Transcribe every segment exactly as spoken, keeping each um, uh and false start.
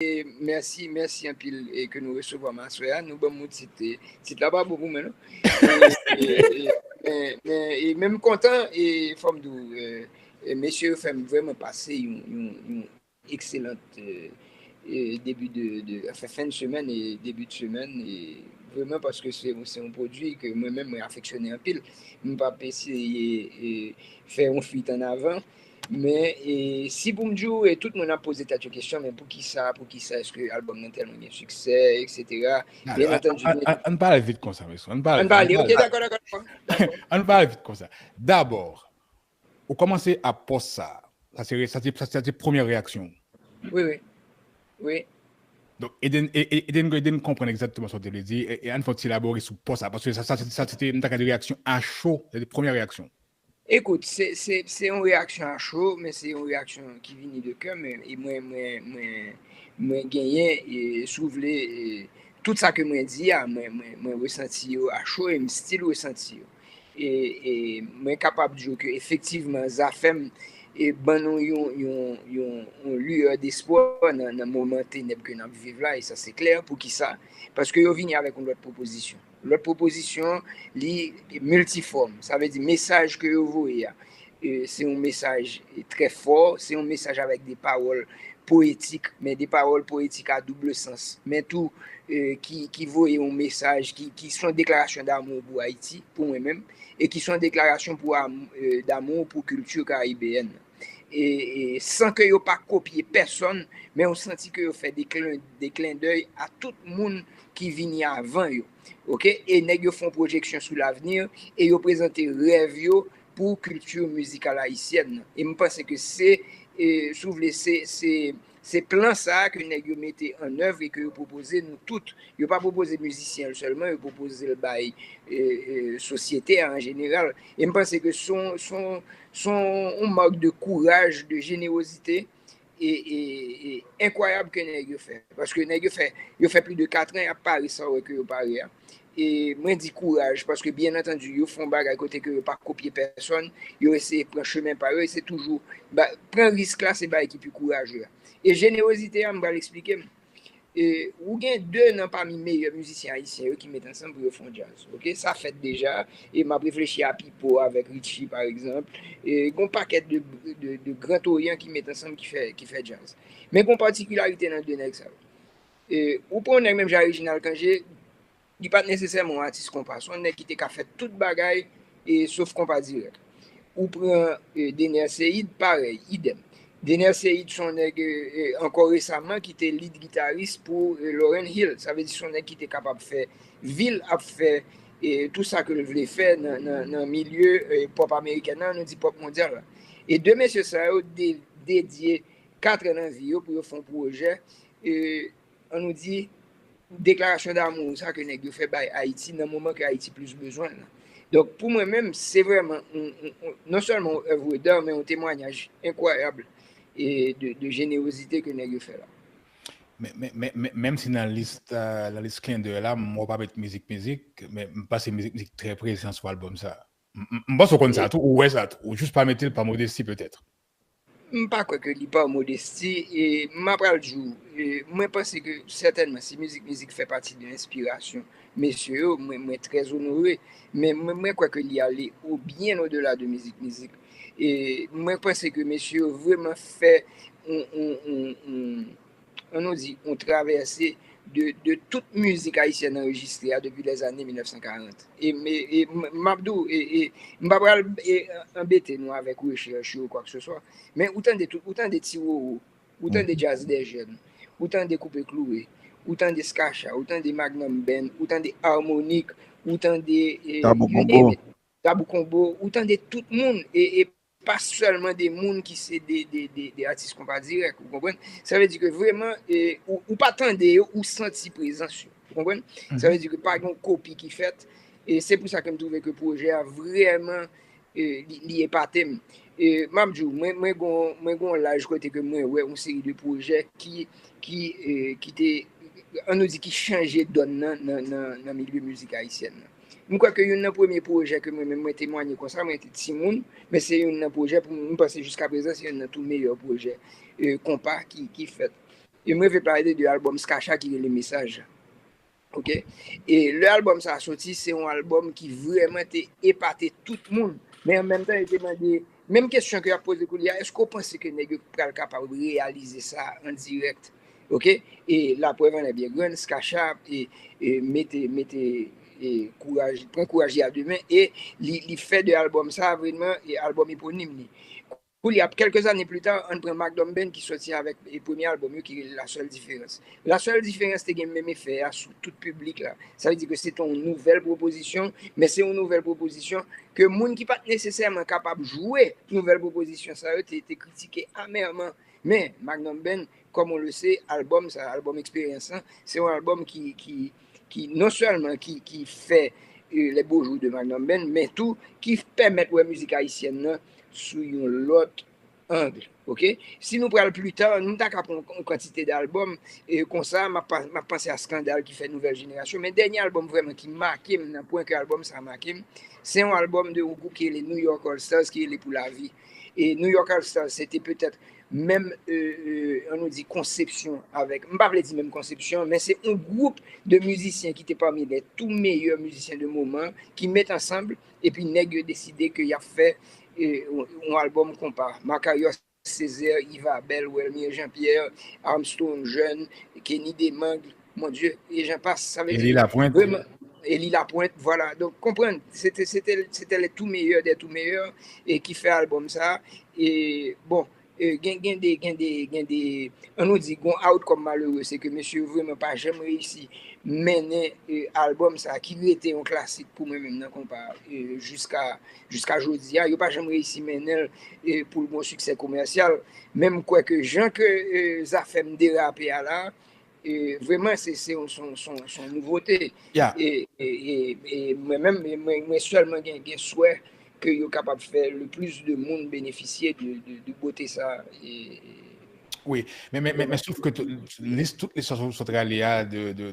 e, mèsi, mèsi anpil e, ke nou resevwa m aswè a. Nou ban m yon tit. E, tit la pa bon pou mwen, non. E, e, e, men, men, e, men m kontan, e fò m di w, e, e, mesye yo fè m vrèman pase yon, yon, yon ekselant e, e, debi de, de, anfen, fen de semèn e debi de semèn. E, vrèman, paske se, se yon pwodui ke mwen menm, mwen afeksyone anpil. M p ap eseye e, fè yon fuit an avan. Men e, si pou m di w, e, tout moun ap poze tèt yo kesyon, men poukisa, poukisa èske albòm nan tèlman gen siksè, etsetera. Byen antandi, an, an, an pale vit konsa, mesye. An pale, an pale, ok, dakò, dakò, dakò. An pale vit konsa. Dabò, ou kòmanse ap pòs sa. Sa se, sa se, sa se premyè reyaksyon. Wi, wi. Wi. Donk, ede n, e, e, ede n, ede n konprann egzakteman sa w te vle di, e, e ann fè yon ti elabore sou pòs sa, paske sa, sa, sa, sa se te, m ta ka di reyaksyon a cho, se te premyè reyaksyon. Ekout, se, se, se yon reyaksyon a cho, men se yon reyaksyon ki vini de kè, men, e mwen, mwen, mwen, mwen genyen, e, si w vle, e, tout sa ke mwen di a, mwen, mwen, mwen resanti yo a cho e m still resanti yo. E, e mwen kapab di w ke efektivman, Zafèm, e, ban nou yon, yon, yon, yon liyè despwa nan, nan moman tenèb ke n ap viv la, e sa se klè. Poukisa? Paske yo vini avèk yon lòt pwopozisyon. Lòt pwopozisyon, li miltifòm. Sa vle di mesaj ke yo voye a, e, se yon mesaj trè fò, se yon mesaj avèk de pawòl poetik, men de pawòl poetik a double sans, men tou, e, ki, ki voye yon mesaj, ki, ki se yon deklarasyon damou pou Ayiti, pou mwen menm, e ki se yon deklarasyon pou am-, e, damou pou kilti karibeyèn nan. E, e san ke yo pa kopye pèsòn, men ou santi ke yo fè de klen, de klendèy a tout moun ki vini avan yo. Ok? E nèg yo fè yon pwojeksyon sou lavni e yo prezante rèv yo pou kilti mizikal ayisyèn nan. E m panse ke se, e, si w vle, se, se, se plan sa a ke nèg yo mete an èv e ke yo pwopoze nou tout. Yo pa pwopoze mizisyen an sèlman, yo pwopoze l bay, e, e, sosyete a an jeneral. E m panse ke se yon, se yon, se yon mak de kouraj, de jenerozite, e, e, e enkwayab ke nèg yo fè. Paske nèg yo fè, yo fè plis de kat an y ap pare sa w wè ke yo pare a. E mwen di kouraj, paske byen antandi, yo fè yon bagay kote ke yo pa kopye pèsòn, yo eseye pran chemen pa yo, e se toujou, ba, pran risk la, se bagay ki pi kouraje a. E jenerozite a, m pral eksplike m. E, ou gen de nan pami meyè mizisyen ayisyen yo ki met ansanm pou yo fè yon djaz. Ok? Sa fèt deja. E m ap reflechi a Pipo avèk Richie, pa egzanp. E, gen yon pakèt de, de, de Grand Orient ki met ansanm ki fè, ki fè djaz. Men gen yon patikilarite nan de nèg sa yo. E, ou pran yon nèg menm jan Reginald Cangé, li pa t nesesèman yon atis konpa. Se yon nèg ki te ka fè tout bagay, e, sof konpa dirèk. Ou pran, e, Dener Ceïde, parèy, idèm. Dener Ceïde se yon nèg, e, e, ankò resaman ki te lead gitaris pou, e, Lauryn Hill. Sa vle di se yon nèg ki te kapab fè vi l, ap fè, e, tout sa ke l vle fè nan, nan, nan milye, e, pòp amerikèn nan, nou di pòp mondyal la. E de mesye sa yo de-, dedye kat an nan vi yo pou yo fè yon pwojè, e, an nou di, deklarasyon damou sa ke nèg yo fè bay Ayiti nan moman ke Ayiti plis bezwen l lan. Donk, pou mwen menm, se vrèman yon, yon, yon, non sèlman yon œuvre d'art, men yon temwayaj enkwayab e de, de jenerozite ke nèg yo fè la. Men, men, men, men, menm si nan lis, euh, nan lis klendèy la, m wè w pa met mizik, mizik, men m panse mizik, mizik trè prezan sou albòm sa. M, m, m panse w konn sa tou, ou wè sa tou. Ou jis pa mete l pa modesti petèt. M pa kwè ke li pa modesti, e m ap pral di w, e mwen panse ke sètènman, si mizik, mizik fè pati de enspirasyon mesye yo, mwen, mwen trè onore, men mwen, mwen kwè ke li ale o byen odela de mizik, mizik. E mwen panse ke mesye yo vrèman fè yon, yon, yon, yon, an nou di, yon travèse de, de tout mizik ayisyèn anrejistre a depi lèzane mil nèf san karant. E, e, e m, m ap di w, e, e, m pa pral, e, anbete nou avèk rechèch yo ou kwakseswa, men ou tande tout, ou tande Ti Roro, ou tande Djaz dè Jèn, ou tande Koupe Klouwe, ou tande Skacha, ou tande Magnum Band, ou tande Harmonik, ou tande, e, Tabou Konbo. Tabou Konbo, ou tande tout moun, e, e pa sèlman de moun ki se de, de, de, de atis konpa dirèk, ou konprann? Sa vle di ke vrèman, e, ou, ou pa tande yo, ou santi prezans yo, ou konprann? Sa vle di ke pa gen yon kopi ki fèt, e se pou sa ke m twouve ke pwojè a vrèman, e, li, li epate m. E m ap di w, mwen, mwen gon, mwen gon laj kote ke mwen wè yon seri de pwojè ki, ki, e, ki te, an nou di, ki chanje dòn nan, nan, nan, nan milye mizik ayisyèn nan. M kwè ke youn nan premye pwojè ke mwen menm mwen temwanye konsa, mwen te timoun, men se youn nan pwojè, pou m, m panse jiska prezan, se youn nan tou meyè pwojè, e, konpa ki, ki fèt. E mwen vle pale de albòm Skacha ki rele Mesaj. Ok? E lè albòm sa a soti, se yon albòm ki vrèman te epate tout moun. Men an menm tan, yo te mande menm kesyon ke y ap poze kounye a, èske w panse ke nèg yo pral kapab reyalize sa an dirèk? Ok? E laprèv an lè byen grann, Skacha e, e mete, mete e kouraj, pran kouraj li a de men e li, li fè de albòm sa a vrèman e albòm eponim li. Koulye a, kèlke zane pli ta, ann pran Magnum Band ki sòti avèk e premye albòm yo ki rele La Seule Différence. La Seule Différence te gen menm efè a sou tout piblik la. Sa vle di ke se te yon nouvèl pwopozisyon, men se yon nouvèl pwopozisyon ke moun ki pa t nesesèman kapab jwe nouvèl pwopozisyon sa yo te, te kritike amèman. Men Magnum Band, comme on le sait, albòm sa, albòm Eksperyans lan, se yon albòm ki, ki, ki non sèlman ki, ki fè e, Les Beaux Jours de Magnum Band, men tou ki pèmèt wè mizik ayisyèn nan sou yon lòt ang. Ok? Si nou pral pli ta, nou ta ka pran yon kantite d albòm e, konsa, m ap pa- m ap panse a Skandal ki fè Nouvèl Jenerasyon, men dènye albòm vrèman ki make m nan pwen ke albòm sa make m, se yon albòm de yon gwoup ki rele New York All Stars ki rele Pou Lavi. E New York All Stars, se te petèt menm, e, e, ann nou di konsepsyon avèk, m pa vle di menm konsepsyon, men se yon gwoup de mizisyen ki te pami les tout meilleurs musiciens de moment, ki met ansanm, epi nèg yo deside ke y ap fè e, yon, yon albòm konpa. Makarios Césaire, Yves Abel, Welmir Jean-Pierre, Armstrong Jeune, Kenny Demang, mon Dieu, e j'en passe. Sa vle di Élie Lapointe. Vrèman, Élie Lapointe, vwala. Donk, konprann, se te, se te, se te les tout meilleurs des tout meilleurs e ki fè albòm sa. E, bon, e, gen, gen de, gen de, gen de, ann nou di, gon outcome malere, se ke mesye yo vrèman pa janm reyisi mennen e, albòm sa ki rete yon klasik pou mwen menm nan konpa e, jiska, jiska jodi a. Yo pa janm reyisi mennen l e, pou l gon siksè komèsyal. Men m kwè ke jan ke e, Zafèm derape a la, e, vrèman, se, se, yon- se, yon- se, yon- se yon nouvote. Ya. E, e, e, e mwen menm, e mwen, mwen sèlman gen, gen swè ke yo kapab fè le plis de moun benefisye de, de, de bote sa. E, Wi, men, men, men, men sof ke tout lis, tout lis sa w sot rale a, de, de,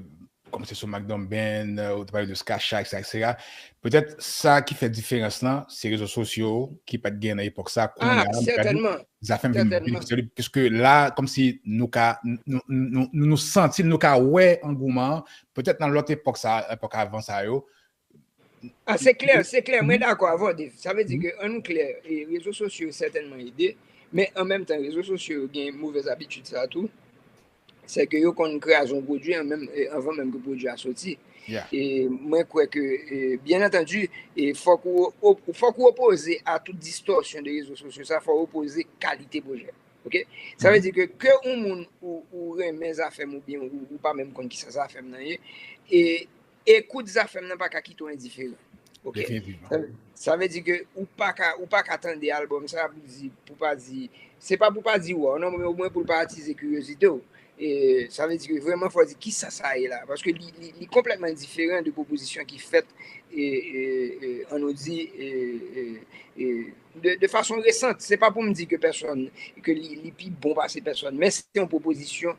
kòmanse sou Magnum Band, euh, ou te pale de Skacha, et cetera, et cetera. Petèt sa ki fè diferans lan, se rezo sosyo ki pa t gen nan epòk sa, kounye ah, a, m ka di, sètènman. Zafèm vin Sètènman. benefisye li, piske la, kòmsi nou ka, nou, nou, nou, nou santi, nou ka wè angouman an, petèt nan lòt epòk sa, epòk avan sa yo, Ah, se klè, se klè, mwen dakò avè w, Dave. Sa vle di ke, ann nou klè, e, rezo sosyo yo sètènman ede, men an menm tan, rezo sosyo yo gen movèz abitid sa tou. Se ke yo konn kraze yon pwodui an menm, e, anvan menm ke pwodui a soti. Yeah. E mwen kwè ke, e, byen antandi, e fòk ou, ou, fòk ou opoze a tout distòsyon de rezo sosyo sa, fòk ou opoze kalite pwojè. Ok? Sa vle di ke, ke yon moun ou, ou renmen Zafèm oubyen ou, ou pa menm konn kisa Zafèm nan ye, e ekout Zafèm nan pa ka kite w endiferan. Ok? Definitivman. Sa, sa vle di ke ou pa ka, ou pa ka tande albòm sa pou di, pou pa di, se pa pou pa di waw, non, men omwen pou l pa atize kiryozite w. E sa vle di ke vrèman fò di kisa sa ye la, paske li, li, li konplètman diferan de pwopozisyon ki fèt, e, e, e, ann nou di, e, e, e, de, de fason resant. Se pa pou m di ke pèsòn, ke li, li pi bon pase pèsòn, men se yon pwopozisyon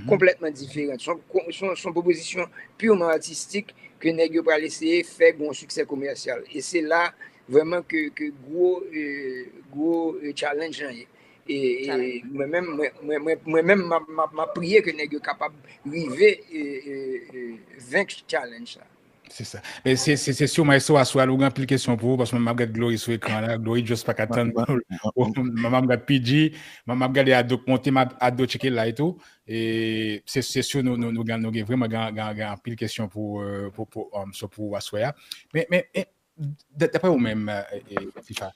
konplètman diferan. Se yon, se yon, se yon pwopozisyon pirman atistik ke nèg yo pral eseye fè gon siksè komèsyal. E se la vrèman ke, ke gwo, e, gwo, e, challenge lan ye. E, e mwen menm, mwen, mwen, mwen, mwen menm, m ap, m ap, m ap priye ke nèg yo kapab rive e, e, e, venk challenge sa. Se sa. Men se, se, se si w maestro aswè a, ou gen anpil kesyon pou ou, paske mwen m ap gad Glory sou ekran la, Glory just pa ka tann. Mwen m ap gad P G, mwen m ap gade Ado k monte, m ap Ado tcheke la e tou. E se, se si nou, nou, nou gen, nou gen vrèman gen, gen, gen anpil kesyon pou, euh, pou, pou, um, so pou aswè a. Men, men, e, d-, daprè ou menm, e, e, Fifa,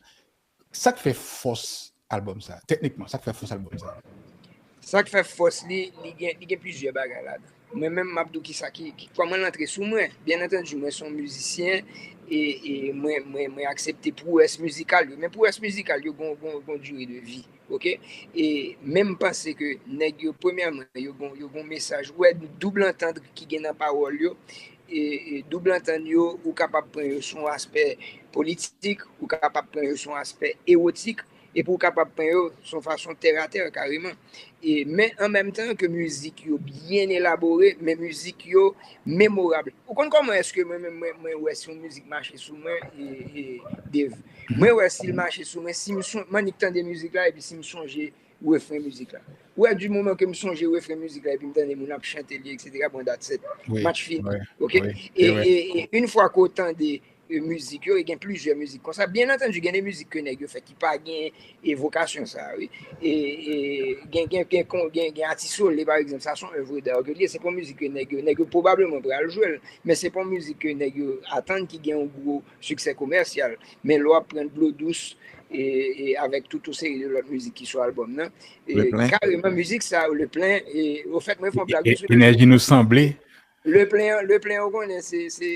sa k fè fòs albòm sa? Teknikman, sa k fè fòs albòm sa? Sa k fè fòs li, li gen, li gen plizyè bagay ladan. Mwen menm, m ap di w kisa ki, ki, kòman l antre sou mwen. Byen antandi, mwen se yon mizisyen e, e mwen, mwen, mwen aksepte pwowès mizikal yo. Men pwowès mizikal yo gon, gon, gon dire de vi. Ok? E men m panse ke nèg yo, premyèman, yo gon, yo gon mesaj. Ou wè doub antant ki gen nan pawòl yo. E, e doub antant yo, ou kapab pran yo sou yon aspè politik, ou kapab pran yo sou yon aspè ewotik, epi ou kapab pran yo sou yon fason tèratè kareman. E, men an menm tan ke mizik yo byen elabore, men mizik yo memorab. Ou konn kòman èske mwen, mwen, mwen, mwen wè si yon mizik mache sou mwen, e, e, Dave? Mwen wè si l mache sou mwen, si m son-, m annik tande mizik la, epi si m sonje refren mizik la. Ou wè, di moman ke m sonje refren mizik la, epi m tande moun ap chante li, et cetera, bon, that's it. Match fini, ok? E, e, e une fois ke w tande e, mizik yo, e gen plizyè mizik konsa. Byen antandi, gen de mizik ke nèg yo fè ki pa gen evokasyon sa, wi. E, e, gen, gen, gen, gen, gen Ati Sole, pa egzanp, sa se yon œuvre d'art ke li ye, se pa yon mizik ke nèg yo, nèg yo pwobableman pral jwe l, men se pa yon mizik ke nèg yo atann ki gen yon gwo siksè komèsyal. Men lè w ap pran Dlo Dous, e, e avèk tout yon seri de lòt mizik ki sou albòm nan, e, kareman mizik sa, Le Plein, e, ofèt, mwen fè yon blag sou Le Plein. Enèji nou sanble. Le Plein, Le Plein, ou konnen, se, se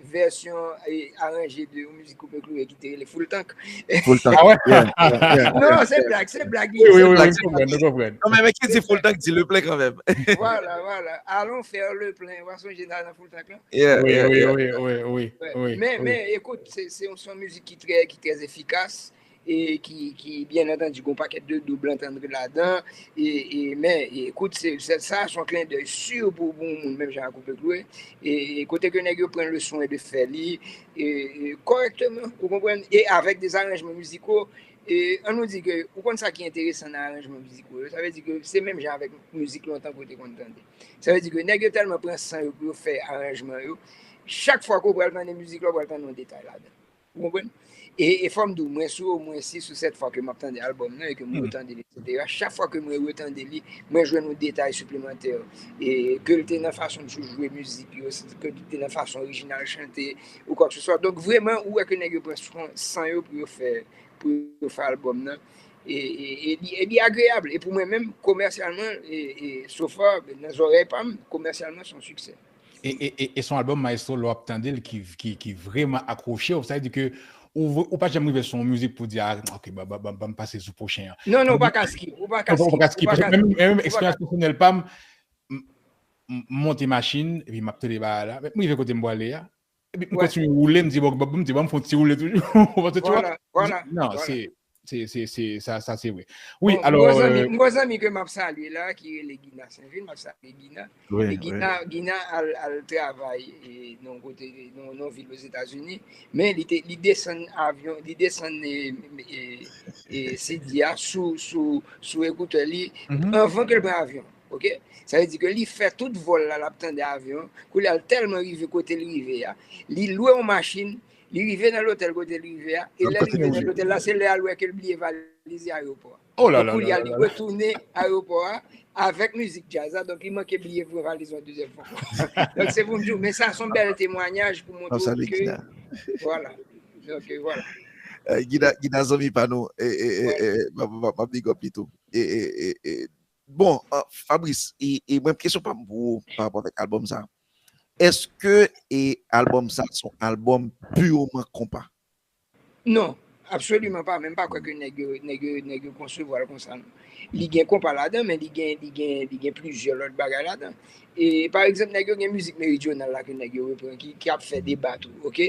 vèsyon, e, aranje de yon mizik Koupe Kloure ki te rele Full Tank. Full Tank. Ah ouais? Non, se blag, se blag. Wi, wi, wi, nou konprann, nou konprann. Non, men, men ki di Full Tank, di Le Plein kanmenm. Voilà, voilà. Allons faire le plein. Ou pa sonje nan, nan Full Tank lan? Wi, wi, wi, wi, wi. Men, men, ekout, se, se yon, se yon mizik ki trè, ki trè efikas. E ki, ki, byen antandi, gen yon pakèt de double entendre ladan, e, e, men, e, ekout, se, se, sa, se yon clin d'œil sur pou, pou yon moun, menm jan ak Koupe Kloure, e, e, kote ke nèg yo pran le soin de fè li, e, e, kòrèkteman, ou konprann, e avèk des arrangements musicaux, e, an nou di ke, ou konn sa ki enteresan nan aranjman miziko yo, sa vle di ke se menm jan avèk mizik lontan ke w te konn tande. Sa vle di ke nèg yo tèlman pran san yo pou yo fè aranjman yo, chak fwa ke w pral tande mizik la, w pral tande yon detay ladan. Ou konprann? E, e fò m di w, mwen sou omwen sis ou sèt fwa ke m ap tande albòm nan e ke m retande l, et cetera, chak fwa ke mwen retande li, mwen jwenn yon detay siplemantè. E ke l te nan fason m sou jwe mizik yo, ke l te nan fason orijinal chante, ou quoi que ce soit. Donk, vrèman, ou wè ke nèg yo pran swen, san yo pou yo fè, pou yo fè albòm nan. E, e, e li, e li agreyab. E pou mwen menm, komèsyalman, e, e, so far, nan zòrèy pa m, komèsyalman, se yon siksè. E, e, e, e se yon albòm, maestro, lè w ap tande l ki, ki, ki vrèman akwoche w. Sa vle di ke ou, ou pa janm rive sou yon mizik pou di, ah, ok, ban, ban, ban, ban m pase sou pwochen an. Non, non, ou pa ka skip, ou pa ka skip, ou pa ka skip. Menm, menm eksperyans pèsonèl pa m, m, m monte machin, epi m ap tande bagay la. M rive kote m prale a, epi m kontinye woule, m di, bon, bon, m di, bon, m fè yon ti woule toujou. Ou konprann, tu vois? Voilà, voilà. Non, se, Se, se, se, sa, sa se vre. Wi, alò, m gon zanmi, m gon zanmi ke m ap salye la, ki rele Gina Sainvil, m ap salye Gina. E Gina, Gina al, al travay, e, nan yon kote, nan, nan yon vil Ozetazini, men li te, li desann avyon, li desann, e, e, e, CD a sou, sou, sou ekoutè li anvan ke l pran avyon. Ok? Sa vle di ke li fè tout vòl la, l ap tande avyon. Koulye a, l tèlman rive kote l rive a, li lwe yon machin, li rive nan lotèl kote l rive a, e lè l rive nan lotèl la, se lè a l wè ke l bliye valiz li ayewopò a. Donk, koulye a, li retounen ayewopò a avèk mizik djaz la, donk li manke bliye pran valiz yon dezyèm fwa. Donk, se pou m di w, men sa se yon bèl temwayaj pou montre w ke, vwala. Donk, vwala. Gina, Gina zanmi pa nou, e, e, e, e, m ap, m ap, m ap big up li tou. E, e, e, e, Bon, Fabrice, e, e mwen, kesyon pa m pou ou pa rapò avèk albòm sa. Èske, e, albòm sa se yon albòm piman konpa? Non, absoliman pa. Men m pa kwè ke nèg yo, nèg yo, nèg yo konsevwa l konsa, non. Li gen konpa ladan, men li gen, li gen, li gen plizyè lòt bagay ladan. E, pa egzanp, nèg yo gen mizik meridyonal la ke nèg yo repran, ki, ki ap fè deba tou, ok?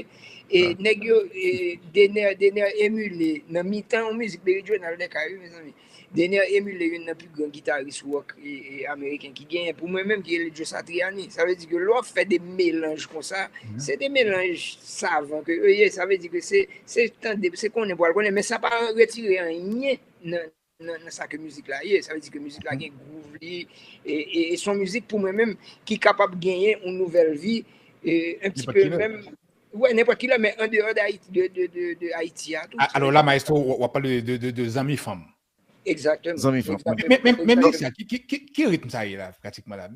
E nèg yo, e, Dener, Dener Emile, nan mitan yon mizik meridyonal de kay, wi, mezanmi. Dener Emile, youn nan pi gran gitaris rock, e, e, ameriken ki genyen, pou mwen menm, ki rele Joe Satriani. Sa vle di ke lè w ap fè de melanj konsa, se de melanj savan ke yo ye. Sa vle di ke se, se tande, se konnen pou al konnen, men sa pa retire anyen nan, nan, nan sa ke mizik la ye. Sa vle di ke mizik la gen gwouv li, e, e, e se yon mizik pou mwen menm ki kapab genyen yon nouvèl vi, e, un petit peu menm, wè, nenpòt ki lè, men an deyò de Ayiti, de, de, de, de Ayiti a tou. Alò la, maestro, w, w ap pale de, de, de, de zanmi fanm. Egzakteman. Zanmi fanm. Men, men, men, men mizik sa, ki, ki, ki, ki ritm sa ye la, pratikman la?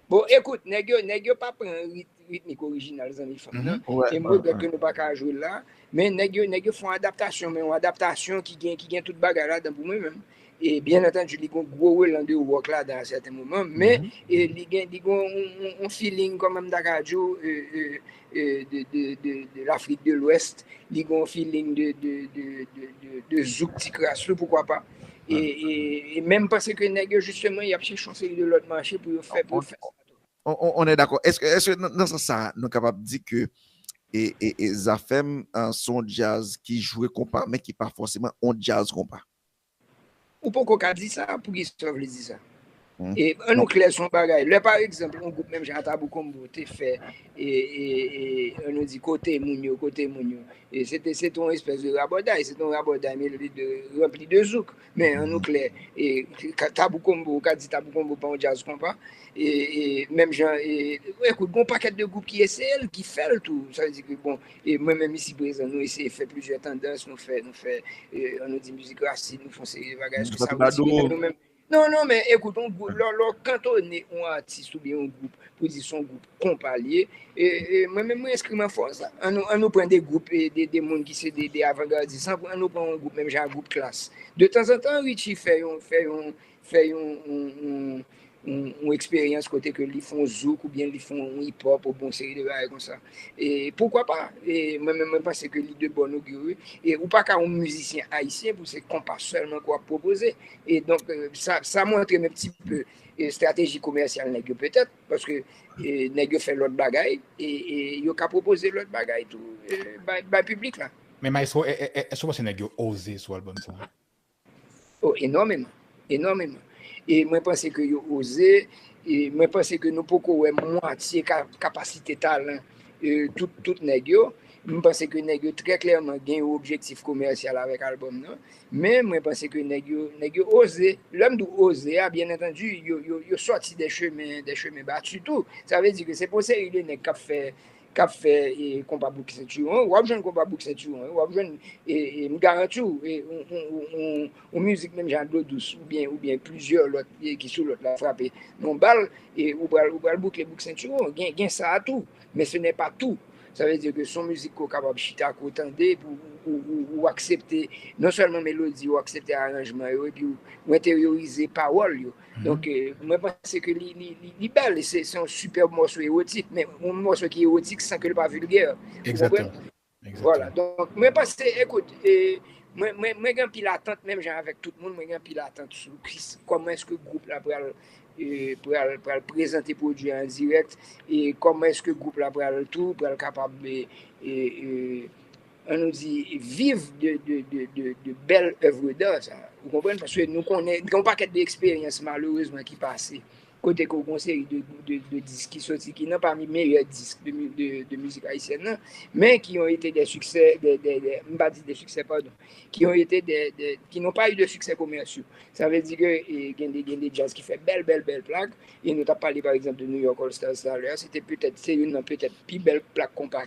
Bon, ekout, nèg yo, nèg yo pa pran rit-, ritmik orijinal Zanmi Fanm nan. E m regrèt ke nou pa ka jwe l la. Men nèg yo, nèg yo fè yon adaptasyon, men yon adaptasyon ki gen, ki gen tout bagay ladan pou mwen menm. E byen antandi, li gen yon gwo relan de rock ladan a sèten moman, men, e li gen, li gen yon, yon, yon feeling, kòman m ta ka di w, e, e, e, de, de, de, de Lafrik de Lwès, li gen yon feeling de, de, de, de, de, de zouk ti kras tou, poukwa pa. E, e, e menm panse ke nèg yo, jisteman, y ap chèche yon seri de lòt mache pou yo fè, pou yo fè sa tou. On, on, on est d'accord. Èske, èske nan, nan sans sa, nou kapab di ke, e, e, e Zafèm, e, se yon djaz ki jwe konpa, men ki pa fòseman yon djaz konpa? Ou poko ka di sa, poukisa w vle di sa? E ann nou klè sou yon bagay. Lè pa egzanp, yon gwoup menm jan a Tabou Combo te fè, e, e, e, ann nou di kote moun yo, kote moun yo. E se te, se te yon espès de rabòday, se te yon rabòday mele de, ranpli de zouk. Men ann nou klè, e, ka- Tabou Combo, ou ka di Tabou Combo pa yon djaz konpa. E, e menm jan, e, ekout, gon pakèt de gwoup ki eseye l, ki fè l tou. Sa vle di ke, bon, e mwen menm isi prezan, nou eseye fè plizyè tandans, nou fè, nou fè, e, ann nou di mizik rasin, nou fè yon seri de bagay. Èske sa retire nou menm? Non, non, men ekout, yon gwoup, lè, lè w kantone yon atis oubyen yon gwoup pou di se yon gwoup konpa l ye, e, e mwen menm mwen enskri m an fòs. Ann nou, ann nou pran de gwoup, e, de, de moun ki se de, de avangardis, ann, ann nou pran yon gwoup menm jan ak gwoup Klass. De tanzantan, Richie fè yon, fè yon, fè yon, yon, yon, yon, yon eksperyans kote ke li fè yon zouk oubyen li fè yon hip hop oubyen yon seri de bagay konsa. E poukwa pa? E mwen menm mwen panse ke li de bon ogir, wi. E ou pa ka yon mizisyen ayisyen pou se konpa sèlman ke w ap pwopoze. E donk, e, sa, sa montre m yon ti pe, e, estrateji komèsyal nèg yo petèt, paske, e, nèg yo fè lòt bagay, e, e yo ka pwopoze lòt bagay tou, e, bay, bay piblik la. Men maestro, e, e, e, èske w panse nèg yo oze sou albòm sa a? Oh, enòmeman, enòmeman. E mwen panse ke yo oze, e mwen panse ke nou poko wè mwatye ka, kapasite talan, e, tout, tout nèg yo. M panse ke nèg yo trè klèman gen yon objektif komèsyal avèk albòm nan. Men mwen panse ke nèg yo, nèg yo oze. Lè m di w oze a, byen antandi, yo, yo, yo sòti de chemen, de chemen bati tou. Sa vle di ke se pa yon seri de nèg k ap fè k ap fè, e, konpa bouk sentiwon, w ap jwenn konpa bouk sentiwon, w ap jwenn, e, e, m garanti w, e, yon, yon, yon, yon, yon mizik menm jan Dlo Dous oubyen, oubyen plizyè lòt, e, ki sou lòt la frape nan yon bal, e, ou pral, ou pral boukle bouk sentiwon, gen, gen sa a tou, men se nè pa tou. Sa vle di ke se yon mizik ke w kapab chita, ke w tande, epi w, w, w, w aksepte non sèlman melodi, w aksepte aranjman yo, epi w, w enteryorize pawòl yo. Donk, e, mwen panse ke li, li, li, li bèl, e se, se yon sipèb mòso ewotik, men yon mòso ki ewotik san ke l pa vilgè. Ou konprann? Vwala. Donk, mwen panse, ekout, e, mwen, mwen, mwen gen anpil atant, menm jan avèk tout moun, mwen gen anpil atant sou ki, kòman èske gwoup la pral, e, pral, pral prezante pwodui a an dirèk, e kòman èske gwoup la pral tou, pral kapab, e, e, e, ann nou di, viv de, de, de, de, de bèl èv d'ar sa. Ou konprann? Paske nou konnen, gen yon pakèt de eksperyans, malerezman, ki pase. Kote ke w gen yon seri de, de, de disk ki soti, ki nan pami meyè disk de, mi- de, de mizik ayisyèn nan, men ki ont été des succès, de, de, de, m pa di de siksè, padon, qui ont été des, des, qui n'ont pas eu de succès commerciaux. Sa vle di ke, e, gen de, gen de djaz ki fè bèl, bèl, bèl plak, e nou t ap pale, pa egzanp, de New York All Stars talè a, se te petèt, se youn nan petèt pi bèl plak konpa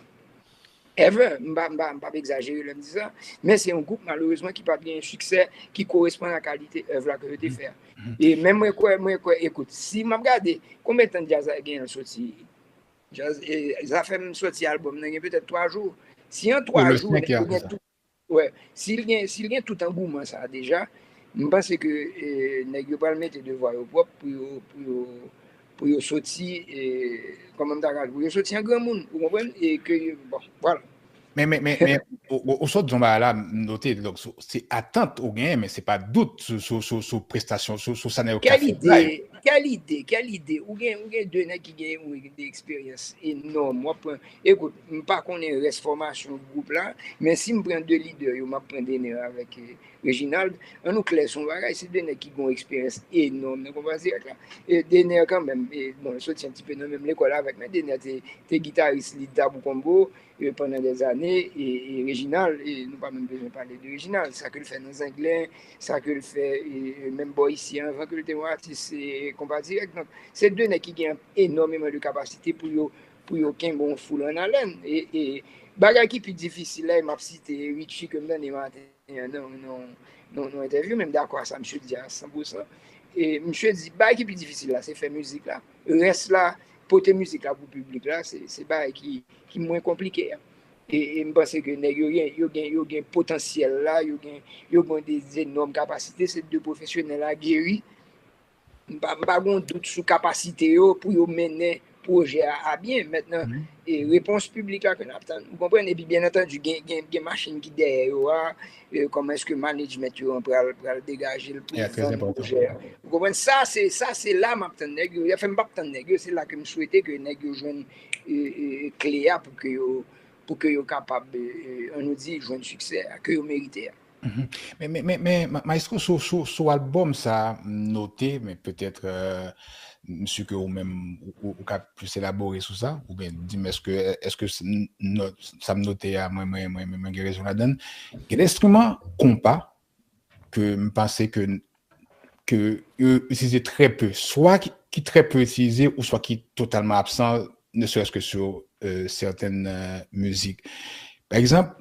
ever, m pa, m pa, m p ap egzajere lè m di sa, men se yon gwoup malerezman ki pa t gen siksè ki koresponn a kalite èv la ke yo te fè a. E men mwen kwè, mwen kwè, ekout, si m ap gade konbyen tan djaz la genyen l soti, djaz, e, zafè m soti albòm nan gen petèt twa jou. Si an twa jou, nèg yo gen tout, wè, si l gen, si l gen tout angouman sa a deja, m panse ke, e, nèg yo pral mete devwa yo pwòp pou yo, pou yo, pou yo soti, e, kòman m ta ka di, pou yo soti an granmoun, ou konprann? E ke, bon, vwala. Men, men, men, men, ou, ou, ou sot di yon bagay la, m note, donk, se, se atant ou genyen, men se pa dout sou, sou, sou, sou prestasyon, sou, sou sa nèg yo ka fè live. Kèl ide, kèl ide. Ou gen, ou gen de nèg ki gen yon de eksperyans enòm. W ap pran, ekout, m pa konnen rès fòmasyon gwoup la, men si m pran de lidè yo, m ap pran Dener avèk, e, Reginald, ann nou klè sou yon bagay, se de nèg ki gen yon eksperyans enòm nan konpa dirèk la. E Dener kanmenm, e, bon, l soti yon ti pe nan menm lekòl avèk, men Dener te, te gitaris lead Tabou Combo, e, pandan dèzane, e, e Reginald, e nou pa menm bezwen pale de Reginald, sa ke l fè nan Zenglen, sa ke l fè, e, e menm bò isi a, anvan ke l te yon atis, e, konpa dirèk. Donk, se de nèg ki gen enòmeman de kapasite pou yo, pou yo kenbe yon foul an alèn. E, e bagay ki pi difisil la, e m ap site Richie ke m tande maten, nan, nan, nan, nan entèvyou, men m dakò a sa misye di a san pou san. E misye di, bagay ki pi difisil la, se fè mizik la. Rès la, pote mizik la pou piblik la, se, se bagay ki, ki mwen konplike a. E, e m panse ke nèg yo gen, yo gen, yo gen potansyèl la, yo gen, yo gen de zenòm kapasite, se de pwofesyonèl ageri. M pa, m pa gen dout sou kapasite yo pou yo mennen pwojè a, a byen. Mentnan, e, repons piblik la ke n ap tann. Ou konprann? Epi, byen antandi, gen, gen, gen machin ki dèyè yo a. E, kòman èske management yo an pral, pral degaje l pou vann pwojè a? Ou konprann? Sa, se, sa, se la m ap tann nèg yo. Anfen, m p ap tann nèg yo. Se la ke m swete ke nèg yo jwenn, e, e, kle a pou ke yo, pou ke yo kapab, e, e, ann nou di, jwenn siksè a, ke yo merite a. Mhm. Men, men, men, men ma- maestro, sou, sou, sou albòm sa, m note, men petèt, euh, m si ke ou menm, ou, ou, ou ka plis elabore sou sa, oubyen di m, èske, èske s- n- n- sa m note a, mwen, mwen, mwen, mwen, mwen gen rezon ladan l. Gen de enstriman konpa ke m panse ke, ke yo itilize trè pe, swa ki, ki trè pe itilize, ou swa ki totalman absan, ne serait-ce que sur euh, certaines euh, musiques. Pa egzanp,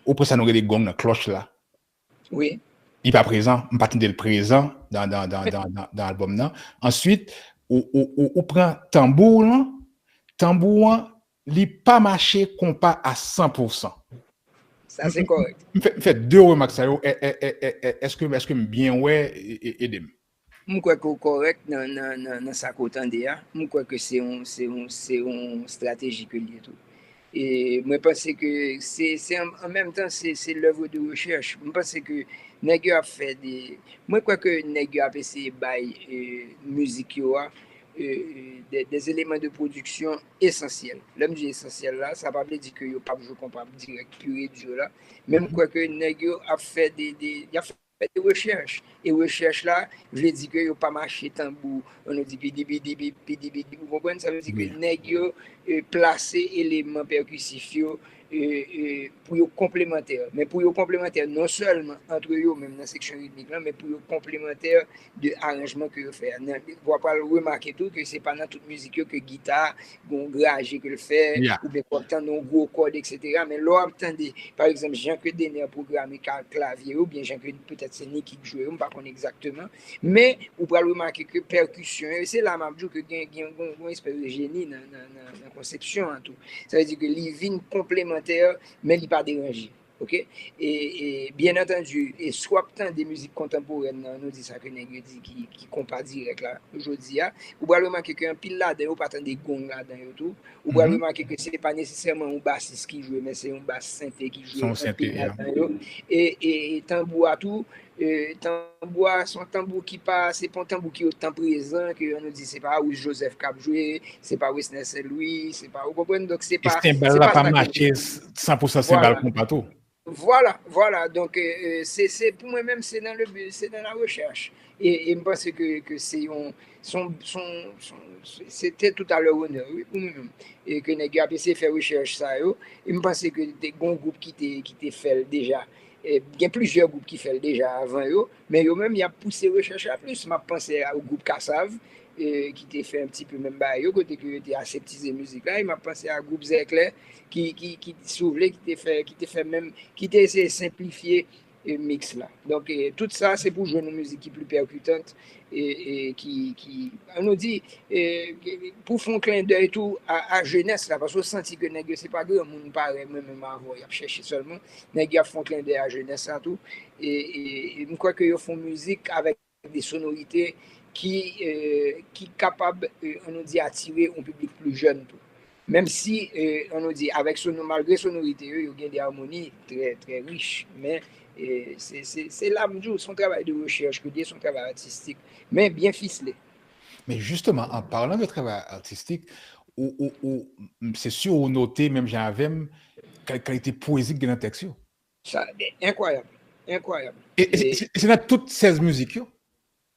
ou pran sa nou rele gong nan, klòch la. Wi. Li pa prezan, m pa tande l prezan dan, dan, dan, dan, dan, dan albòm nan. Answit, ou, ou, ou, ou pran tanbou lan, tanbou an, li pa mache konpa a san pou san. Sa se kòrèk. M fè, m fè de remak sa yo, è- è- è- è- è- èske, èske m byen wè, e- e- ede m. M kwè ke w kòrèk nan, nan, nan, nan sa ke w tande a. M kwè ke se yon, se yon, se yon estrateji ke l ye tou. E mwen panse ke se, se an, an menm tan, se, se lèv de rechèch. M panse ke nèg yo ap fè de, mwen kwè ke nèg yo ap eseye bay e, mizik yo a e, e, de, des éléments de production esansyèl. Lè m di esansyèl la, sa pa vle di ke yo p ap jwe konpa dirèk, pur et dur la. Men m kwè ke nèg yo ap fè de, de, y ap fè de rechèch. E rechèch la, vle di ke yo pa mache tanbou, nou di pidi pidi pidi pidi, ou konprann? Sa vle di ke nèg yo e, plase eleman pèkisif yo e, e, pou yo konplemantè. Men pou yo konplemantè non sèlman antre yo menm nan seksyon ritmik lan, men pou yo konplemantè de aranjman ke yo fè a. Nan, w ap pral remake tou ke se pa nan tout mizik yo ke gita gon graje ke l fè, oubyen w ap tande yon gwo kòd, etsetera. Men lè w ap tande, pa egzanp, jan ke Dener pwograme ka- klavye yo, oubyen jan ke petèt se Nicky k jwe yo, m pa konn egzakteman. Men ou pral remake ke pèkisyon yo, e se la m ap di w ke gen, gen, gen, gen yon espès de jeni nan, nan, nan, nan konsepsyon an tou. Sa vle di ke li vin konplemantè, men li pa deranje. Ok? E, e byen antandi, e si w ap tande mizik kontanporèn nan, nou di sa ke nèg yo di ki, ki konpa dirèk la, jodi a, ou pral remake ke anpil ladan yo pa tande gong ladan yo tou. Ou pral remake ke se pa nesesèman yon basis ki jwe, men se yon bas sente ki jwe anpil ladan yo. E, e, e tanbou a tou, e, tanbou a se yon tanbou ki pa, se pa yon tanbou ki otan prezan ke nou di se pa Aris Joseph k ap jwe, se pa Wesner Saint Louis, se pa, ou konprann? Donk se pa, se pa sa ke mache san pou san senbal konpa tou. Vwala, vwala. Donk, e, e, se, se, pou mwen menm, se nan le, se nan la rechèch. E, e m panse ke, ke se yon, son, son, son, se te tout à leur honneur, wi, pou mwen menm. E ke nèg yo ap eseye fè rechèch sa yo. E m panse ke te gon gwoup ki te, ki te fè l deja. E, gen plizyè gwoup ki fè l deja avan yo, men yo menm, y ap pouse rechèch la plis. M ap panse a gwoup Kasav, e, ki te fè yon ti pe menm bagay yo, kote ke yo te aseptize mizik la. E m ap panse a gwoup Zèklè, ki, ki, ki, si w vle, ki te fè, ki te fè menm, ki te eseye senplifye e, miks la. Donk, e, tout sa, se pou jwenn yon mizik ki pli pèkitant, e, e ki, ki, an nou di, e, pou fè yon klendèy tou a, a jenès la, paske w santi ke nèg yo se pa granmoun parèy mwen menm avè w y ap chèche sèlman, nèg yo ap fè yon klendèy a jenès la tou, e, e, e m kwè ke yo fè yon mizik avèk de sonorite ki, e, ki kapab, e, an nou di, atire yon piblik pli jèn tou. Menm si, e, an nou di, avèk sono, malgre sonorite yo, yo gen de amoni trè, trè rich, men, e, se, se, se la m di w, se yon travay de rechèch ke l ye, se yon travay atistik, men byen fisle. Men jisteman, an palan de travay atistik, ou, ou, ou, m- se si ou note, menm jan avè m, kal- kalite pwezi k gen nan tèks yo. Sa, e, enkwayab, enkwayab. E, e, se- se- se nan tout sèz mizik yo?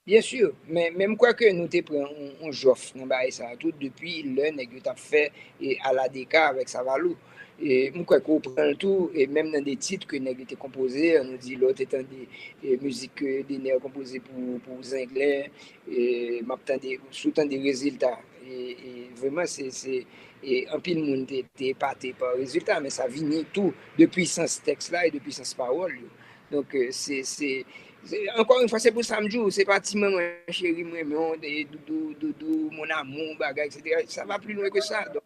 Byen si, men, men m kwè ke nou te pran yon, yon jòf nan bagay sa a tou depi lè nèg yo t ap fè e, Aladeka avèk Savalou. E, m kwè ke w pran l tou, e menm nan de tit ke nèg yo te konpoze, an nou di lè w te tande e, mizik ke Dener konpoze pou, pou Zenglen, e m ap tande, si w tande rezilta, e, e vrèman se, se e, anpil moun te, te epate pa rezilta, men sa vini tou de pwisans tèks la e de pwisans pawòl yo. Donk, e, se, se, se, ankò yon fwa, se pou sa m di w, se pa ti manman cheri m renmen w, e, doudou, doudou, mon amour, bagay, etsetera. Sa va pli lwen ke sa. Donk,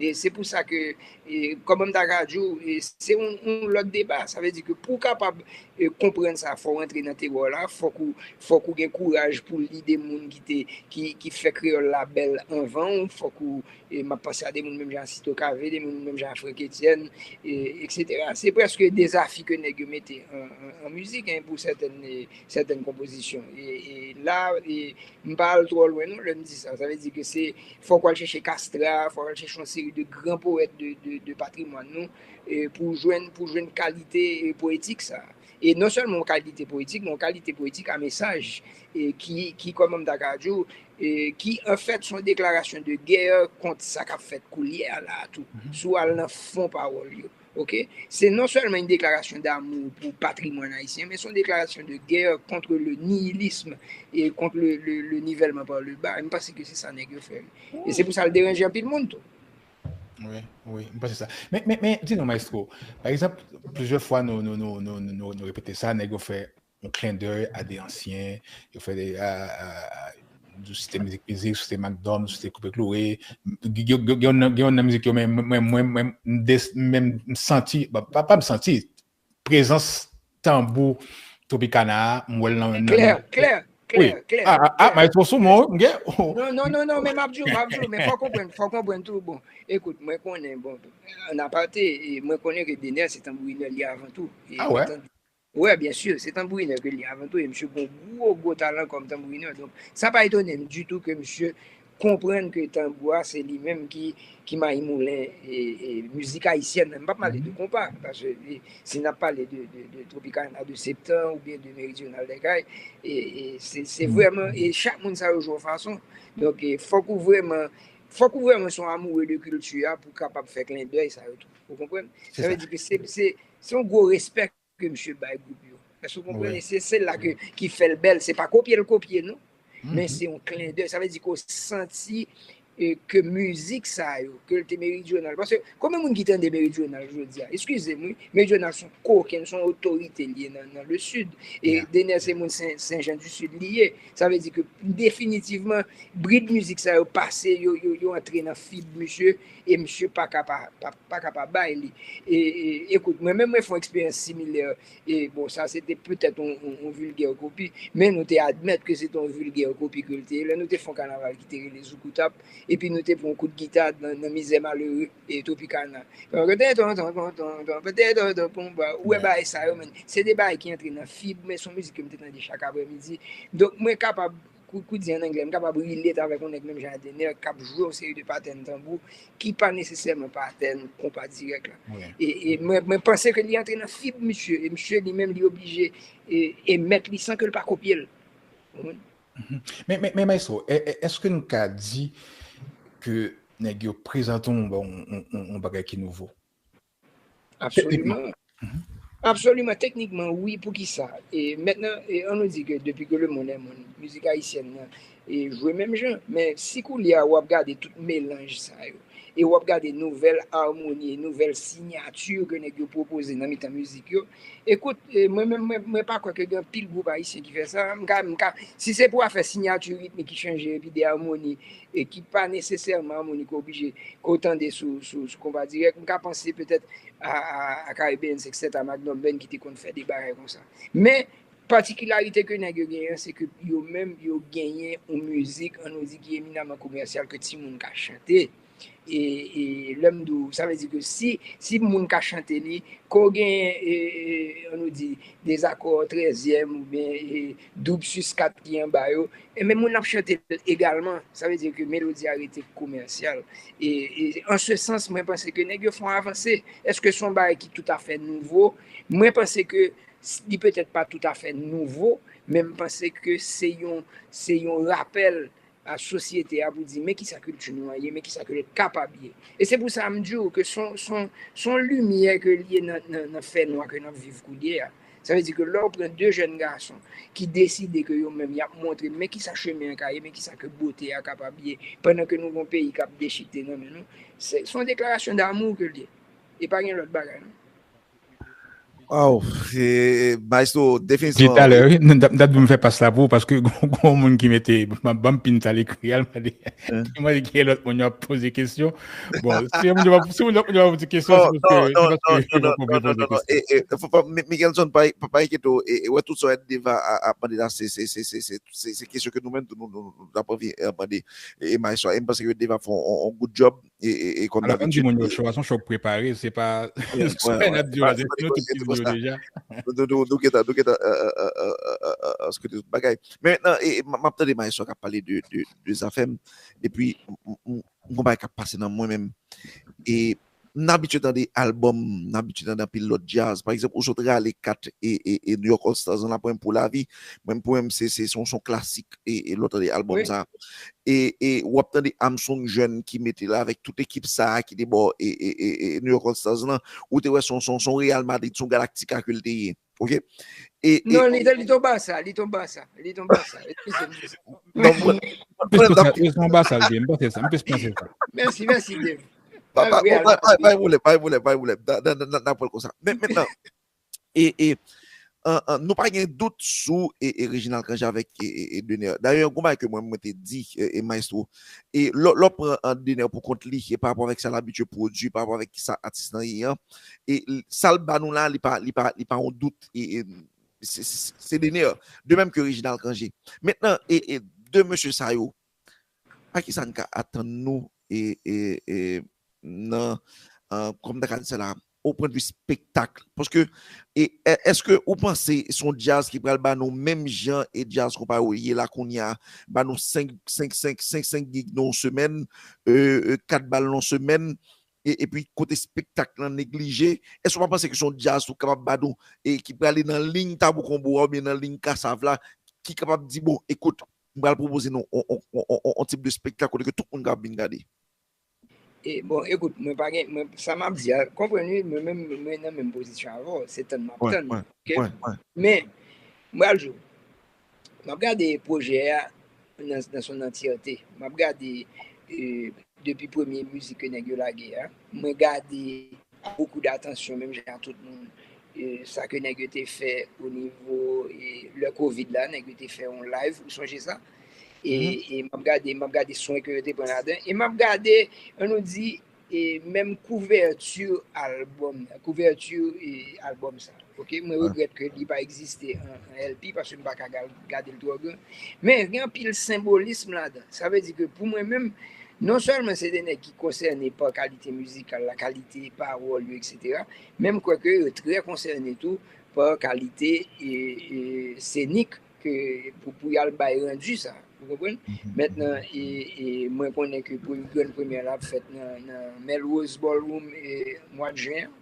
e se pou sa ke, e, kòman m ta ka di w, e, se yon, yon lòt deba. Sa vle di ke pou w kapab e, konprann sa, fò w antre nan tewò la, fòk ou, fòk ou gen kouraj pou w li de moun ki te, ki, ki fè kreyòl la bèl anvan w, fòk ou, e, m ap panse a de moun menm jan Sito Kave, de moun menm jan Franck Etienne, e, etsetera. Se prèske dezafi ke nèg yo mete an, an, an mizik, en, pou sètèn, e, sètèn konpozisyon. E, e la, e, m pa al twò lwen non, lè m di sa. Sa vle di ke se, fòk w al chèche Castra, fòk w al chèche yon seri de gran powèt de, de, de patrimwàn nou, e, pou w jwenn, pou w jwenn kalite, e, powetik sa. E non sèlman yon kalite poetik, men yon kalite poetik a mesaj, e ki, ki, kòman m ta ka di w, e ki, anfèt, se yon deklarasyon de gè kont sa k ap fèt koulye a la a tou, si w al nan fon pawòl yo. Ok? Se non sèlman yon deklarasyon damou pou patrimwàn ayisyen, men se yon deklarasyon de gè kont le nihilisme e kont le, le, le nivèlman par le bas. E m panse ke se sa nèg yo fè. E se pou sa l deranje anpil moun tou. Wi, wi, m panse sa. Men, men, men, di nou, maestro, pa egzanp, plizyè fwa nou, nou, nou, nou, nou, nou repete sa, nèg yo fè yon clin d'œil a de ansyen, yo fè de, a, a, a, nou site mizik mizik, site Mac Dom, site Koupe Kloure, gen yon nan mizik yo, men mwen, mwen, mwen, m santi, pa, pa m santi, prezans tanbou Tropicana a, m wè l nan. Klè, klè, klè, klè. Ah, ah, maestro sou mwen, m gen. Non, non, non, non, men m ap di w, m ap di w, men fò konprann, fò konprann tou, bon, ekout, mwen konnen, bon, an apate, mwen konnen ke Dener se tanbourinè li avan tou. Ah, wè? Wè, byen si, se tanbourinè ke li avan tou, e misye gon gwo, gwo talan kòm tanbourinè. Donk, sa pa etone m ditou ke misye konprann ke tanbou a se li menm ki, ki mayi moulen e, e mizik ayisyèn nan. M p ap pale de konpa, paske si n ap pale de, de, de Tropicana, de Septan oubyen de Meridional Dèkay, e, e se, se vrèman, e chak moun sa yo jwe yon fason. Donk, e fòk ou vrèman, fòk ou vrèman se yon amoureux de kilti a pou w kapab fè clin d'œil sa yo tou. Ou konprann? Sa vle di ke se, se, se yon gwo respè ke misye bay gwoup yo. Èske w konprann? E se, se la ke, ki fè l bèl. Se pa kopye l kopye, non. Men se yon clin d'œil. Sa vle di ke w santi, e, ke mizik sa yo, ke l te Meridional. Paske konbyen moun ki tande Meridional jodi a? Eskize m, wi. Meridional se yon kokenn, se yon otorite li ye nan, nan le Sud. E Dener se moun Sen, Sen Jan di Sid li ye. Sa vle di ke definitivman, brid mizik sa yo pase, yo, yo, yo antre nan fib misye, e misye pa ka pa, pa, pa ka pa bay li. E, e, ekout, mwen menm mwen fè yon eksperyans similè, e bon, sa se te petèt yon, yon, yon vilgè kopi, men nou te admèt ke se te yon vilgè kopi ke l te ye. Lè nou te fè yon kanaval ki te rele Zoukoutap, epi nou te pran yon kout gita nan, nan Mizè Malere, e Tropicana. Ou wè bagay sa yo, men se de bagay ki antre nan fib, men se yon mizik ke m te tande chak aprèmidi. Donk, mwen kapab kou, kou di an anglè, m kapab relate avèk yon nèg menm jan a Dener k ap jwe yon seri de patèn tanbou ki pa nesesèman patèn konpa dirèk la. E, e mwen, mwen panse ke li antre nan fib misye, e misye li menm li oblije, e, emèt li san ke l pa kopye l. Ou konprann? Men, men, men maestro, e, e, èske n ka di ke nèg yo prezante yon, yon, yon, yon bagay ki nouvo? Absoliman. Absoliman, teknikman, wi, poukisa? E mentnan, e, ann nou di ke depi ke le monde est monde, mizik ayisyèn nan, e, jwe menm jan. Men si koulye a w ap gade tout melanj sa yo, e w ap gade nouvèl amoni, nouvèl sinyati ke nèg yo pwopoze nan mitan mizik yo, ekout, e, mwen menm, mwen, mwen pa kwè ke gen anpil gwoup ayisyen ki fè sa. M ka, m ka, si se pou afè sinyati ritmik ki chanje epi de amoni, e ki pa nesesèman amoni ke w oblije, ke w tande sou, sou, sou konpa dirèk, m ka panse petèt a, a, a Caribbean Sextet, a Magnum Band ki te konn fè de bagay konsa. Men, patikilarite ke nèg yo genyen, se ke yo menm, yo genyen yon mizik, ann nou di, ki eminaman komèsyal, ke timoun ka chante. E, e lè m di w, sa vle di ke si, si moun ka chante li, ke w genyen, e, e, ann nou di, dezakò trèzyèm oubyen, e, doub sis kat ki anba yo, e men moun ap chante l egalman. Sa vle di ke melodi a rete komèsyal. E, e an se sans, mwen panse ke nèg yo fè yon avanse. Èske se yon bagay ki toutafè nouvo? Mwen panse ke s-, li petèt pa toutafè nouvo, men m panse ke se yon, se yon rapèl a sosyete a pou di, men kisa kilti nou an ye, men kisa ke l kapab ye. E se pou sa m di w ke se yon, se yon, se yon limyè ke l ye nan, nan, nan fènwa ke n ap viv koulye a. Sa vle di ke lè w pran de jèn gason ki deside ke yo menm y ap montre men kisa chemen an ka ye, men kisa ke bote a kapab ye, pandan ke nou gon peyi k ap dechite nan men nou, se, se yon deklarasyon damou ke l ye. E pa gen lòt bagay, non. Waw, maestro, definitivman. Di talè, wi, m t ap di w m fè pas la pou ou, paske gon, gon moun ki mete, ban m pin sa l ekri a, l mande, ki mande ki lòt moun yo ap poze kesyon. Bon, si moun yo pa, si moun yo pa poze kesyon, se paske, se paske yo pa konprann poze kesyon. Mickelson, pa, pa, pa enkyete w, e, e, wè tout sa Ed Deva ap mande la, se, se, se kesyon ke nou menm tou, nou, nou, nou t ap anvi mande, e, maestro, e m panse ke Ed Deva fè yon, yon good job. E, e, e kòm dabitid. Alò, ann di moun yo, show a se yon show k prepare, se pa, se pa n ap di yo la, se nou tout ki di yo deja. Nou, nou, nou, nou gentan, nou gentan, euh, euh, euh, euh, euh, euh, euh, scruter tout bagay. Men mentnan, e, e, m, m ap tande maestro k ap pale de, de, de Zafèm, epi m, m, m, m gon bagay k ap pase nan mwen menm. E n abitye tande albòm, n abitye tande anpil lòt djaz. Pa egzanp, ou sot rale kat e, e, e New York All Stars, la, Pwoblèm pou lavi. Mwen, pou mwen, se, se, se yon, se yon klasik, e, e lè w tande albòm sa. E, e w ap tande Armstrong Jeune ki mete la avèk tout ekip sa a ki te bò, e, e, e, e New York All Stars lan. Ou te wè se yon, se yon, se yon Real Madrid, se yon Galactica ke l te ye. Ok? E, e, Non, li, li t yon Barça, li t yon Barça, li t yon Barça. Eskize m. Non, mwen, M plis panse sa, se yon Barça l te ye, m panse sa, m plis panse sa. Mèsi, mèsi, Dave. Pa, pa, pa, pa, pa gen pwoblèm, pa gen pwoblèm, pa gen pwoblèm. N a, n a, n a, n a pran l konsa. Men, mentnan, e, e, an, an, nou pa gen dout sou e, e Reginald Cangé avèk e, e, e Dener. Dayè, yon bagay ke mwen, mwen te di, e, e Maestro, e lè, lè w pran an Dener pou kont li, e pa rapò avèk sa l abitye pwodui, pa rapò avèk sa atis lan ye an, e l- sa l ba nou la, li pa, li pa, li pa yon dout, e, e se, se, se Dener. De menm ke Reginald Cangé. Mentnan, e, e de mesye sa yo, a ki sa n ka atann nou e, e, e, nan, an, kòm ta ka di sa la, o pwennvi spektak? Paske, e, è- èske ou panse se yon djaz ki pral ba nou menm jan e djaz konpa yo ye la kounye a, ba nou senk, senk, senk, senk, senk gig nan yon semèn, e, e, kat bal nan yon semèn, e, epi kote spektak lan neglije? Èske ou pa panse ke se yon djaz tou kapab ba nou, e ki prale nan liy Tabou Konbo a oubyen nan liy Kasav la, ki kapab di, bon, ekout, m pral pwopoze nou on, on, on, on, on tip de spektak kote ke tout moun kapab vin gade? E, bon, ekout, mwen pa gen, mwen, sa m ap di a, konprann wi, mwen menm, mwen nan menm pozisyon avè w, se tann m ap Wè, tann. wè, Ok? Wè, wè. Men, m pral di w, m ap gade pwojè a nan, nan son antyète. M ap gade e, depi premye mizik ke nèg yo lage a. Mwen gade a beaucoup d'attention, menm jan ak tout moun, e, sa ke nèg yo te fè o nivo e, lè Covid la, nèg yo te fè yon live, ou sonje sa? E, e m ap gade, m ap gade swen ke yo te pran ladan. E m ap gade, ann nou di, e menm kouvèti albòm, kouvèti e, albòm sa. Ok, mwen regrèt ke li pa egziste an, an L P paske m pa ka ga- gade l twò gran. Men gen anpil senbolism ladan. Sa vle di ke pou mwen menm, non sèlman se de nèg ki konsène pa kalite mizikal la, kalite pawòl yo, et cetera, men m kwè ke yo trè konsène tou pa kalite e, e senik ke pou, pou y al bay randi sa. Ou konprann? Mentnan, e, e mwen konnen ke pou grenn premyè la ap fèt nan, nan Melrose Ballroom e mwa jen an.